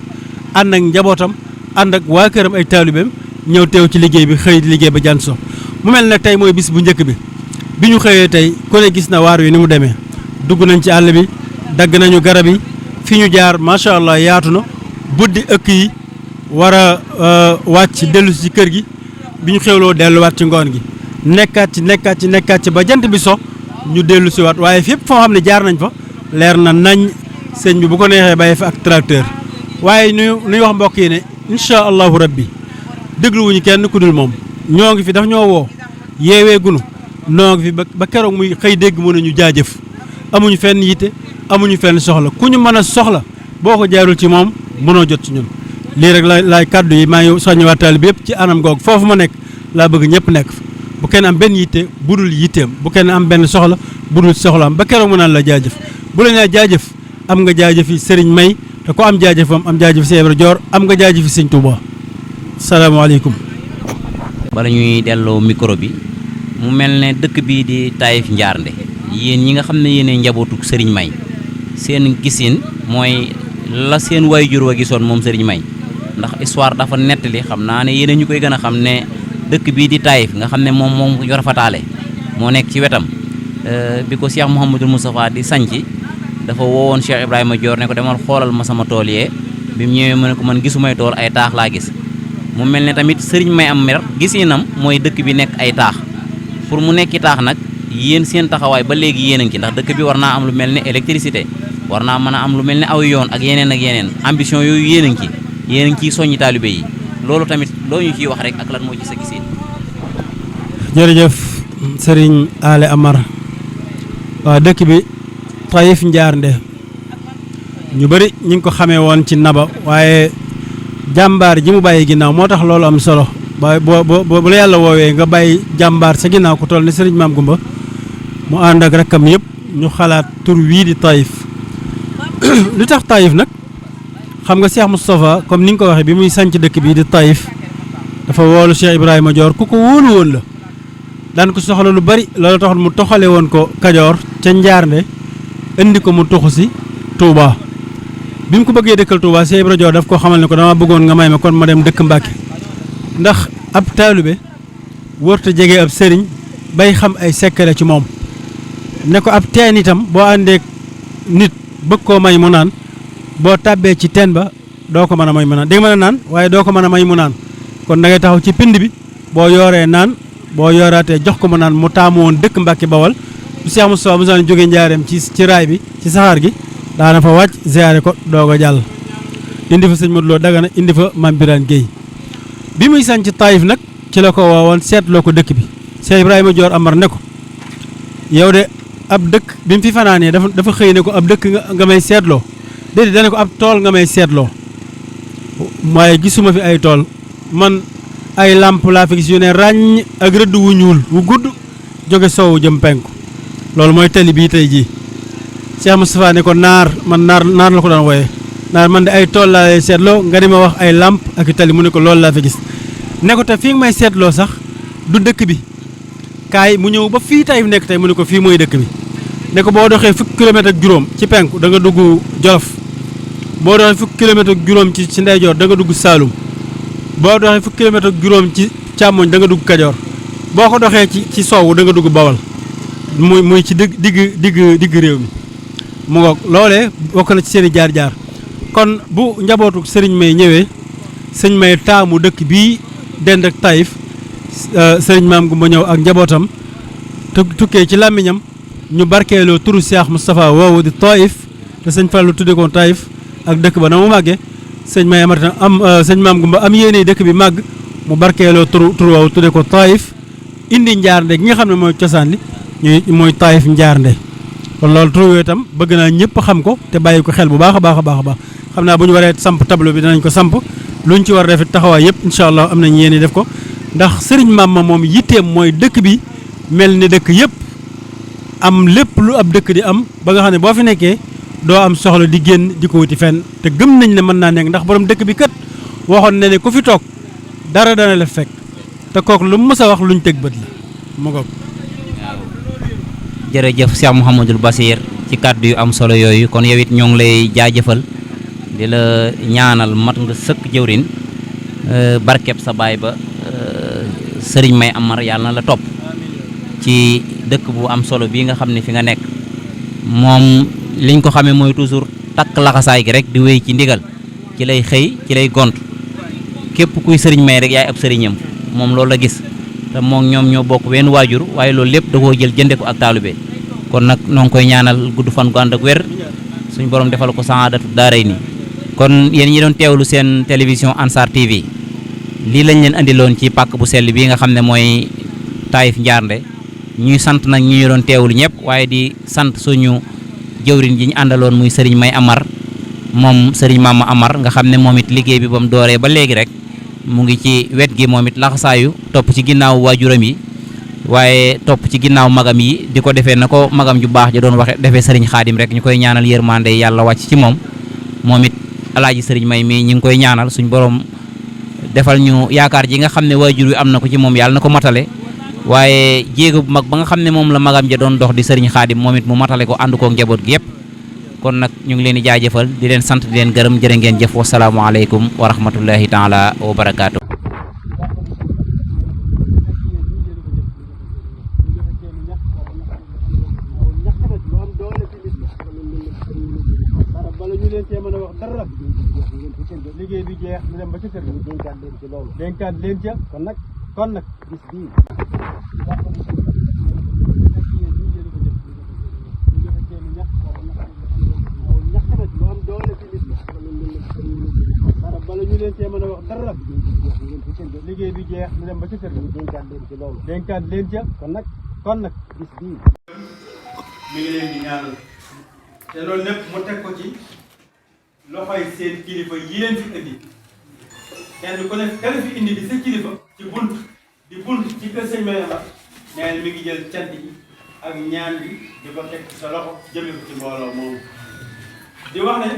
ànd ak njabootam ànd ak waa këram ay taalibeem ñëw teew ci liggéey bi xëy di liggéey ba jant so mu mel ne tey mooy bis bu njëkk bi ñu xëyee tey ku ne gis na waar wi ni mu demee dugg nañ ci àll bi dagg nañu garab yi fi ñu jaar macha allah yaatu na buddi ëkk yi war a wàcc dellu ci kër gi bi ñu xewloo delluwaat ci ngoon gi nekkaat ci ba jant bi so ñu dellu si waat waaye fépp foo xam ne jaar nañ fa leer na nañ sëñ bi bu ko neexee bàyyi fa ak tracteur waaye nuy wax mbokk yi ne incha allahu rabbi dégluwuñu kenn ku dul moom ñoo ngi fi daf ñoo woo yeewee gunu noo ngi fi ba keroog muy xëy dégg mën nañu jaajëf amuñu fenn yitte amuñu fenn soxla ku ñu mën a soxla boo ko jaarul ci moom mënoo jot ci ñun lii rek laay kàddu yi maa ngi soññiwaat taalibe bi yëpp ci anam googu foofu ma nekk laa bëgg ñëpp nekk fa bu kenn am benn yitte budul yitteem bu kenn am benn soxla budul soxlaam ba keroog mu naan la jaajëf bu la nee jaajëf am nga jaajëf yi sëriñ May te ko am jaajëfam am jaajëf Cheikh Ibra Dior am nga jaajëf yi sëñ Touba salaamaaleykum.
bala ñuy delloo micro bi mu mel ne dëkk bii di Taïf Ndiarndé yéen ñi nga xam ne yéenay njabootu sëriñ May seen gisin mooy la seen waajur wa gisoon moom sëriñ May ndax histoire dafa nettali xam naa ne yéen ñu koy gën a xam ne dëkk bii di Taïf nga xam ne moom yor fataale moo nekk ci wetam bi ko Cheikh Mouhamadou Moustapha di sanc dafa woowoon Cheikh Ibrahima Dior ne ko demal xoolal ma sama tool yee bi mu ñëwee mu ne ko man gisumay tool ay taax laa gis mu mel ne tamit sëriñ May am mer gisinam mooy dëkk bi nekk ay taax pour mu nekki taax nag yéen seen taxawaay ba léegi yéen a ngi ci ndax dëkk bi war naa am lu mel ne électricité war naa mën a am lu mel ne aw yoon ak yeneen ambition yooyu yéen a ngi ci yéen a ngi ciy soññi taalibe yi loolu tamit loo ñu ciy wax rek ak lan moo ci sa gisin.
jërëjëf sëriñ Ale Amar waaw dëkk bi Taïf Ndiarndé ñu bëri ñu ngi ko xamee woon ci naba waaye jàmbaar ji mu bàyyi ginnaaw moo tax loolu am solo waaye bu la yàlla woowee nga bàyyi jàmbaar sa ginnaaw ku toll ne sëriñ Maam Gumba mu ànd ak rakkam yëpp ñu xalaat tur wii di Taïf lu tax Taïf nag xam nga Cheikh Moustapha comme ni nga ko waxee bi muy sanc dëkk bii di Taïf dafa woolu Cheikh Ibrahima Dior ku ko wóolu woon la daan ko soxla lu bari loolu taxoon mu toxale woon ko Kajoor ca Ndiarndé indi ko mu tuxu si Touba bi mu ko bëggee dëkkal Touba Cheikh Ibrahima Dior daf ko xamal ne ko dama bëggoon nga may ma kon ma dem dëkk Mbàkke ndax ab taalibe wërta jege ab sëriñ bay xam ay secret ci moom ne ko ab teen itam boo àndee nit bëgg koo may mu naan boo tàbbee ci teen ba doo ko mën a may mu naan dégg mën a naan waaye doo ko mën a may mu naan kon da ngay taxaw ci pind bi boo yooree naan boo yooraatee jox ko mu naan mu taamu woon dëkk Mbàkke Bawal bu Cheikh Moustapha mu saan jógee njaareem ci raay bi ci saxaar gi daana fa wàcc ziyaare ko doog a jàll indi fa sëñ Modou Lo Dagana indi fa Mame Birane Gueye bi muy sanc Taïf nag ci la ko woowoon seetloo ko dëkk bi Cheikh Ibrahima Dior Amar ne ko yow de ab dëkk bi mu fi fanaanee dafa xëy ne ko ab dëkk nga may seetloo déedéet dana ko ab tool nga may seetloo waaye gisuma fi ay tool man ay làmp laa fi gis yu ne ràññ ak rëdd wu ñuul wu gudd jóge soowu jëm penku loolu mooy tali bii tey jii Cheikh Moustapha ne ko naar la ko daan wooyee naar man de ay tool laa lay seetloo nga di ma wax ay làmp ak i tali mu ne ko loolu laa fi gis ne ko te fii nga may seetloo sax du dëkk bi kaay mu ñëw ba fii Taïf nekk tey mu ne ko fii mooy dëkk bi ne ko boo doxee fukki kilomètre ak juróom ci penku da nga dugg Jolof boo doxee fukki kilomètre ak juróom ci ndeyjoor da nga dugg Saalum boo doxee fukki kilomètre ak juróom ci càmmoñ da nga dugg Kajoor boo ko doxee ci soowu da nga dugg Bawal muy ci digg réew mi mu ngoog loolee bokk na ci seen i jaar-jaar kon bu njabootu sëriñ May ñëwee sëñ May taamu dëkk bii dend ak Taïf sëriñ Maam Gumba ñëw ak njabootam tukkee ci làmmiñam ñu barkeeloo turu Cheikh Moustapha woowu di Taïf te sëñ Fallu tudde ko Taïf ak dëkk ba na mu màggee sëñ May Amar sëñ Maam Gumba am yéene dëkk bi màgg mu barkeeloo tur woowu tudde ko Taïf indi Ndiarndé gi nga xam ne mooy cosaan li mooy Taïf Ndiarndé kon loolu tur yooyu itam bëgg naa ñëpp xam ko te bàyyi ko xel bu baax a baax a baax a baax xam naa bu ñu waree samp tableau bi danañ ko samp luñ ci war a def taxawaay yëpp incha allah am nañ yéene def ko ndax sëriñ Mama moom yitteem mooy dëkk bi mel ni dëkk yëpp am lépp lu ab dëkk di am ba nga xam ne boo fi nekkee doo am soxla di génn di ko wuti fenn te gëm nañ ne mën naa nekk ndax borom dëkk bi kat waxoon na ne ku fi toog dara dana la fekk te kooku lu mu mës a wax luñ teg bët la mu ngoog.
jërëjëf Cheikh Mouhamadul Basir ci kàddu yu am solo yooyu kon yow it ñoo ngi lay jaajëfal di la ñaanal mat nga sëkk jëwrin barkeb sa baay ba sëriñ May Amar yàlla na la topp ci dëkk bu am solo bii nga xam ne fi nga nekk moom liñ ko xamee mooy toujours takk laxasaay gi rek di wéy ci ndigal ci lay xëy ci lay gont képp kuy sëriñ May rek yaay ab sëriñam moom loolu la gis te moom ñoom ñoo bokk wenn waajur waaye loolu lépp da koo jël jënde ko ak taalube kon nag noo ngi koy ñaanal gudd fan gu ànd ak wér suñu borom defal ko saadatu daaray ni kon yéen ñi doon teewlu seen télévision Ansar TV lii lañ leen andiloon ci pàkk bu sell bii nga xam ne mooy Taïf Ndiarndé ñuy sant nag ñi ñu doon teewlu ñëpp waaye di sant suñu jëwriñ ji ñu àndaloon muy Serigne May Amar moom Serigne Mama Amar nga xam ne moom it liggéey bi ba mu dooree ba léegi rek mu ngi ci wet gi moom it laxasaayu topp ci ginnaaw waajuram yi waaye topp ci ginnaaw magam yi di ko defee na ko magam ju baax ja doon waxe defee Serigne Khadim rek ñu koy ñaanal yërmande yàlla wàcc ci moom moom it alaaji Serigne May mii ñu ngi koy ñaanal suñ borom defal ñu yaakaar ji nga xam ne waajur wi am na ko ci moom yàlla na ko matale waaye jéego bu mag ba nga xam ne moom la magam ja doon dox di Serigne Khadim moom it mu matale ko ànd koo njaboot gi yëpp kon nag ñu ngi leen di jaajëfal di leen sant di leen gërëm jërë ngeen jëf wasalaamualeykum wa rahmatullahi taala wa barakaatu.
liggéey bi jeex ñu dem ba ci kër gi dénkaat leen ci loolu dénkaat leen ca kon nag bis bii bala ñu leen cee mën a wax dara liggéey bi jeex ñu dem ba ci kër gi dénkaat leen ci loolu dénkaat leen ca kon nag bis bii mi ngi leen di ñaanal te loolu lépp mu teg ko ci loxoy seen kilifa yi leen fi indi kenn ku ne kala fi indi di sa kilifa ci bunt ci kër sëñ May Amar nee na mi ngi jël cant gi ak ñaan bi di ko teg ci sa loxo jëme ko ci mbooloo moom di wax ne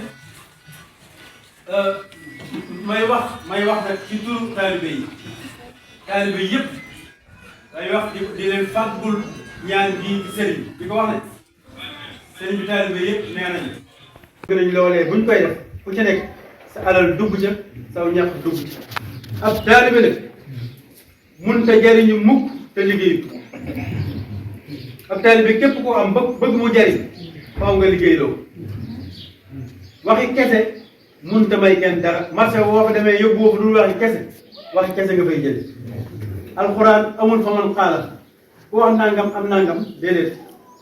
may wax nag ci turu taalibe yi yëpp day wax di leen fàggul ñaan gi ci sëriñ di ko wax ne sëriñ bi taalibe yëpp nee nañu gën nañ loolee buñ koy def ku ci nekk sa alal dugg ca saw ñax dugg ca ab taalibe nag mun te jariñu mukk te liggéeyu ab taalibe képp koo am bëgg mu jariñ faaw nga liggéey loo waxi kese mun te may kenn dara marché boo fa demee yóbbu woo fa dul waxi kese nga fay jële alxuraan amul fa man xaala ku wax nangam am nangam déedéet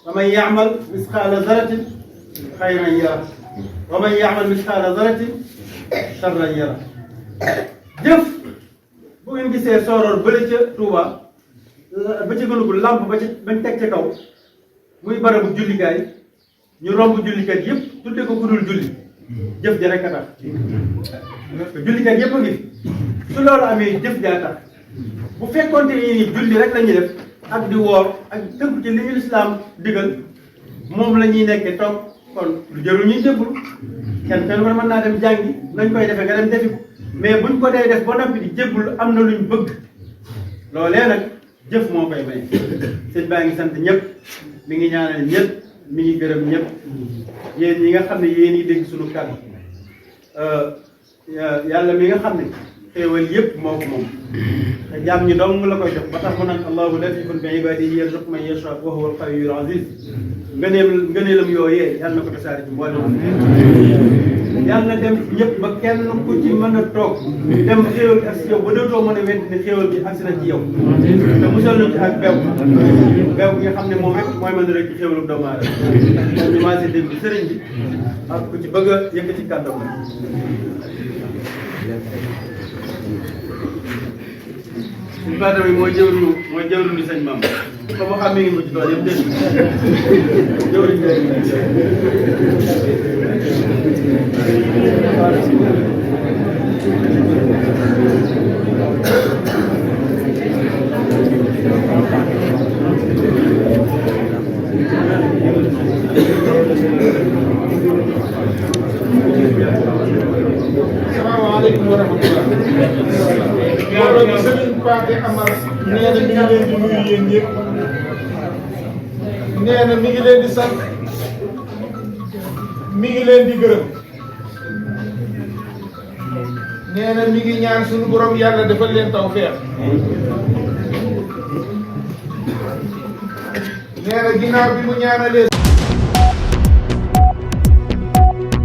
wa man yaamal misqaala zaratin xayran yara wa man yaamal misqaala zaratin charran yara jëf bu ngeen gisee sooroor bële ca Touba ba ca gënugul làmp bañ teg ca kaw muy barabu jullikaay ñu romb jullikat yëpp tudde ko ku dul julli jëf ja rek a tax jullikat yëpp a ngi su loolu amee jëf jaa tax bu fekkoonte ni julli rek la ñuy def ak di woor ak tënk ci li ñu lislaam digal moom la ñuy nekkee toog kon lu jarul ñuy jébbul kenn mën naa dem jàngi nañ koy defee nga dem defi ko mais buñ ko dee def ba noppi di jébbul am na luñ bëgg loolee nag jëf moo koy may sëñ baa ngi sant ñëpp mi ngi ñaanal ñëpp mi ngi gërëm ñëpp yéen ñi nga xam ne yéen yi dégg suñu kàddu yàlla mi nga xam ne xéewal yëpp moo ko moom te jaam ñi dong la koy jox ba tax mu naan allahu latifun bi ibadihi yarzuqu man yasha wa huwa al-qawiyyul aziz ngëneelam yooyee yàlla na ko tasaare ci mboolem yàlla na dem ñëpp ba kenn ku ci mën a toog dem xéewal bi ak si yow ba dootoo mën a wedd ne xéewal bi agsi na ci yow te musal nañ ci ak bew bi nga xam ne moom rek mooy mën a rek ci xéewalu doomu aadama kon ñu maase dégg sëriñ bi ak ku ci bëgg a yëkkati kàddoom suñu Fadama yi mooy jëwriñu di sëñ maam ko ma xam mi ngi ko ci doon yëpp dégg jëwriñ salaamaaleykum wa rahmatulah. loolu nag Serigne Pathé Amar nee na mi ngi leen di nuyu yéen ñëpp nee na mi ngi leen di sant mi ngi leen di gërëm nee na mi ngi ñaan suñu borom yàlla defal leen tawfeex nee na ginnaaw bi mu ñaanalee.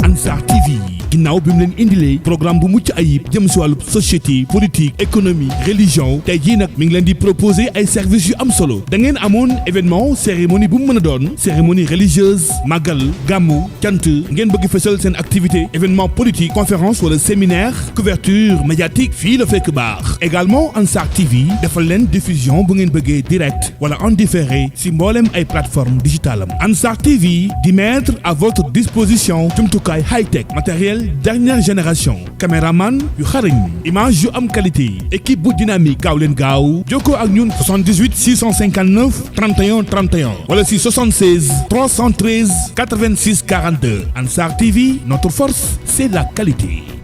Ansar TV ginnaaw bi mu leen indilee programme bu mucc ayib jëm si wàllu société politique économie religion tey jii nag mi ngi leen di proposer ay services yu am solo da ngeen amoon événement cérémonie bu mu mën a doon cérémonie religieuse màggal gàmmu cant ngeen bëgg fësal seen activité événement politique conférence wala séminaire couverture médiatique fii la fekk baax également Ansar TV defal leen diffusion bu ngeen bëggee direct wala en différé si mboolem ay plateforme digitale am Ansar TV di mettre à votre disposition jumtukaay high-tech matériel dernière génération caméraman yu xarañ image yu am qualité équipe bu dynamique gaaw leen gaaw jokkoo ak ñun 78 659 31 31 wala si 76 313 86 42 Ansar TV notre force c'est la qualité.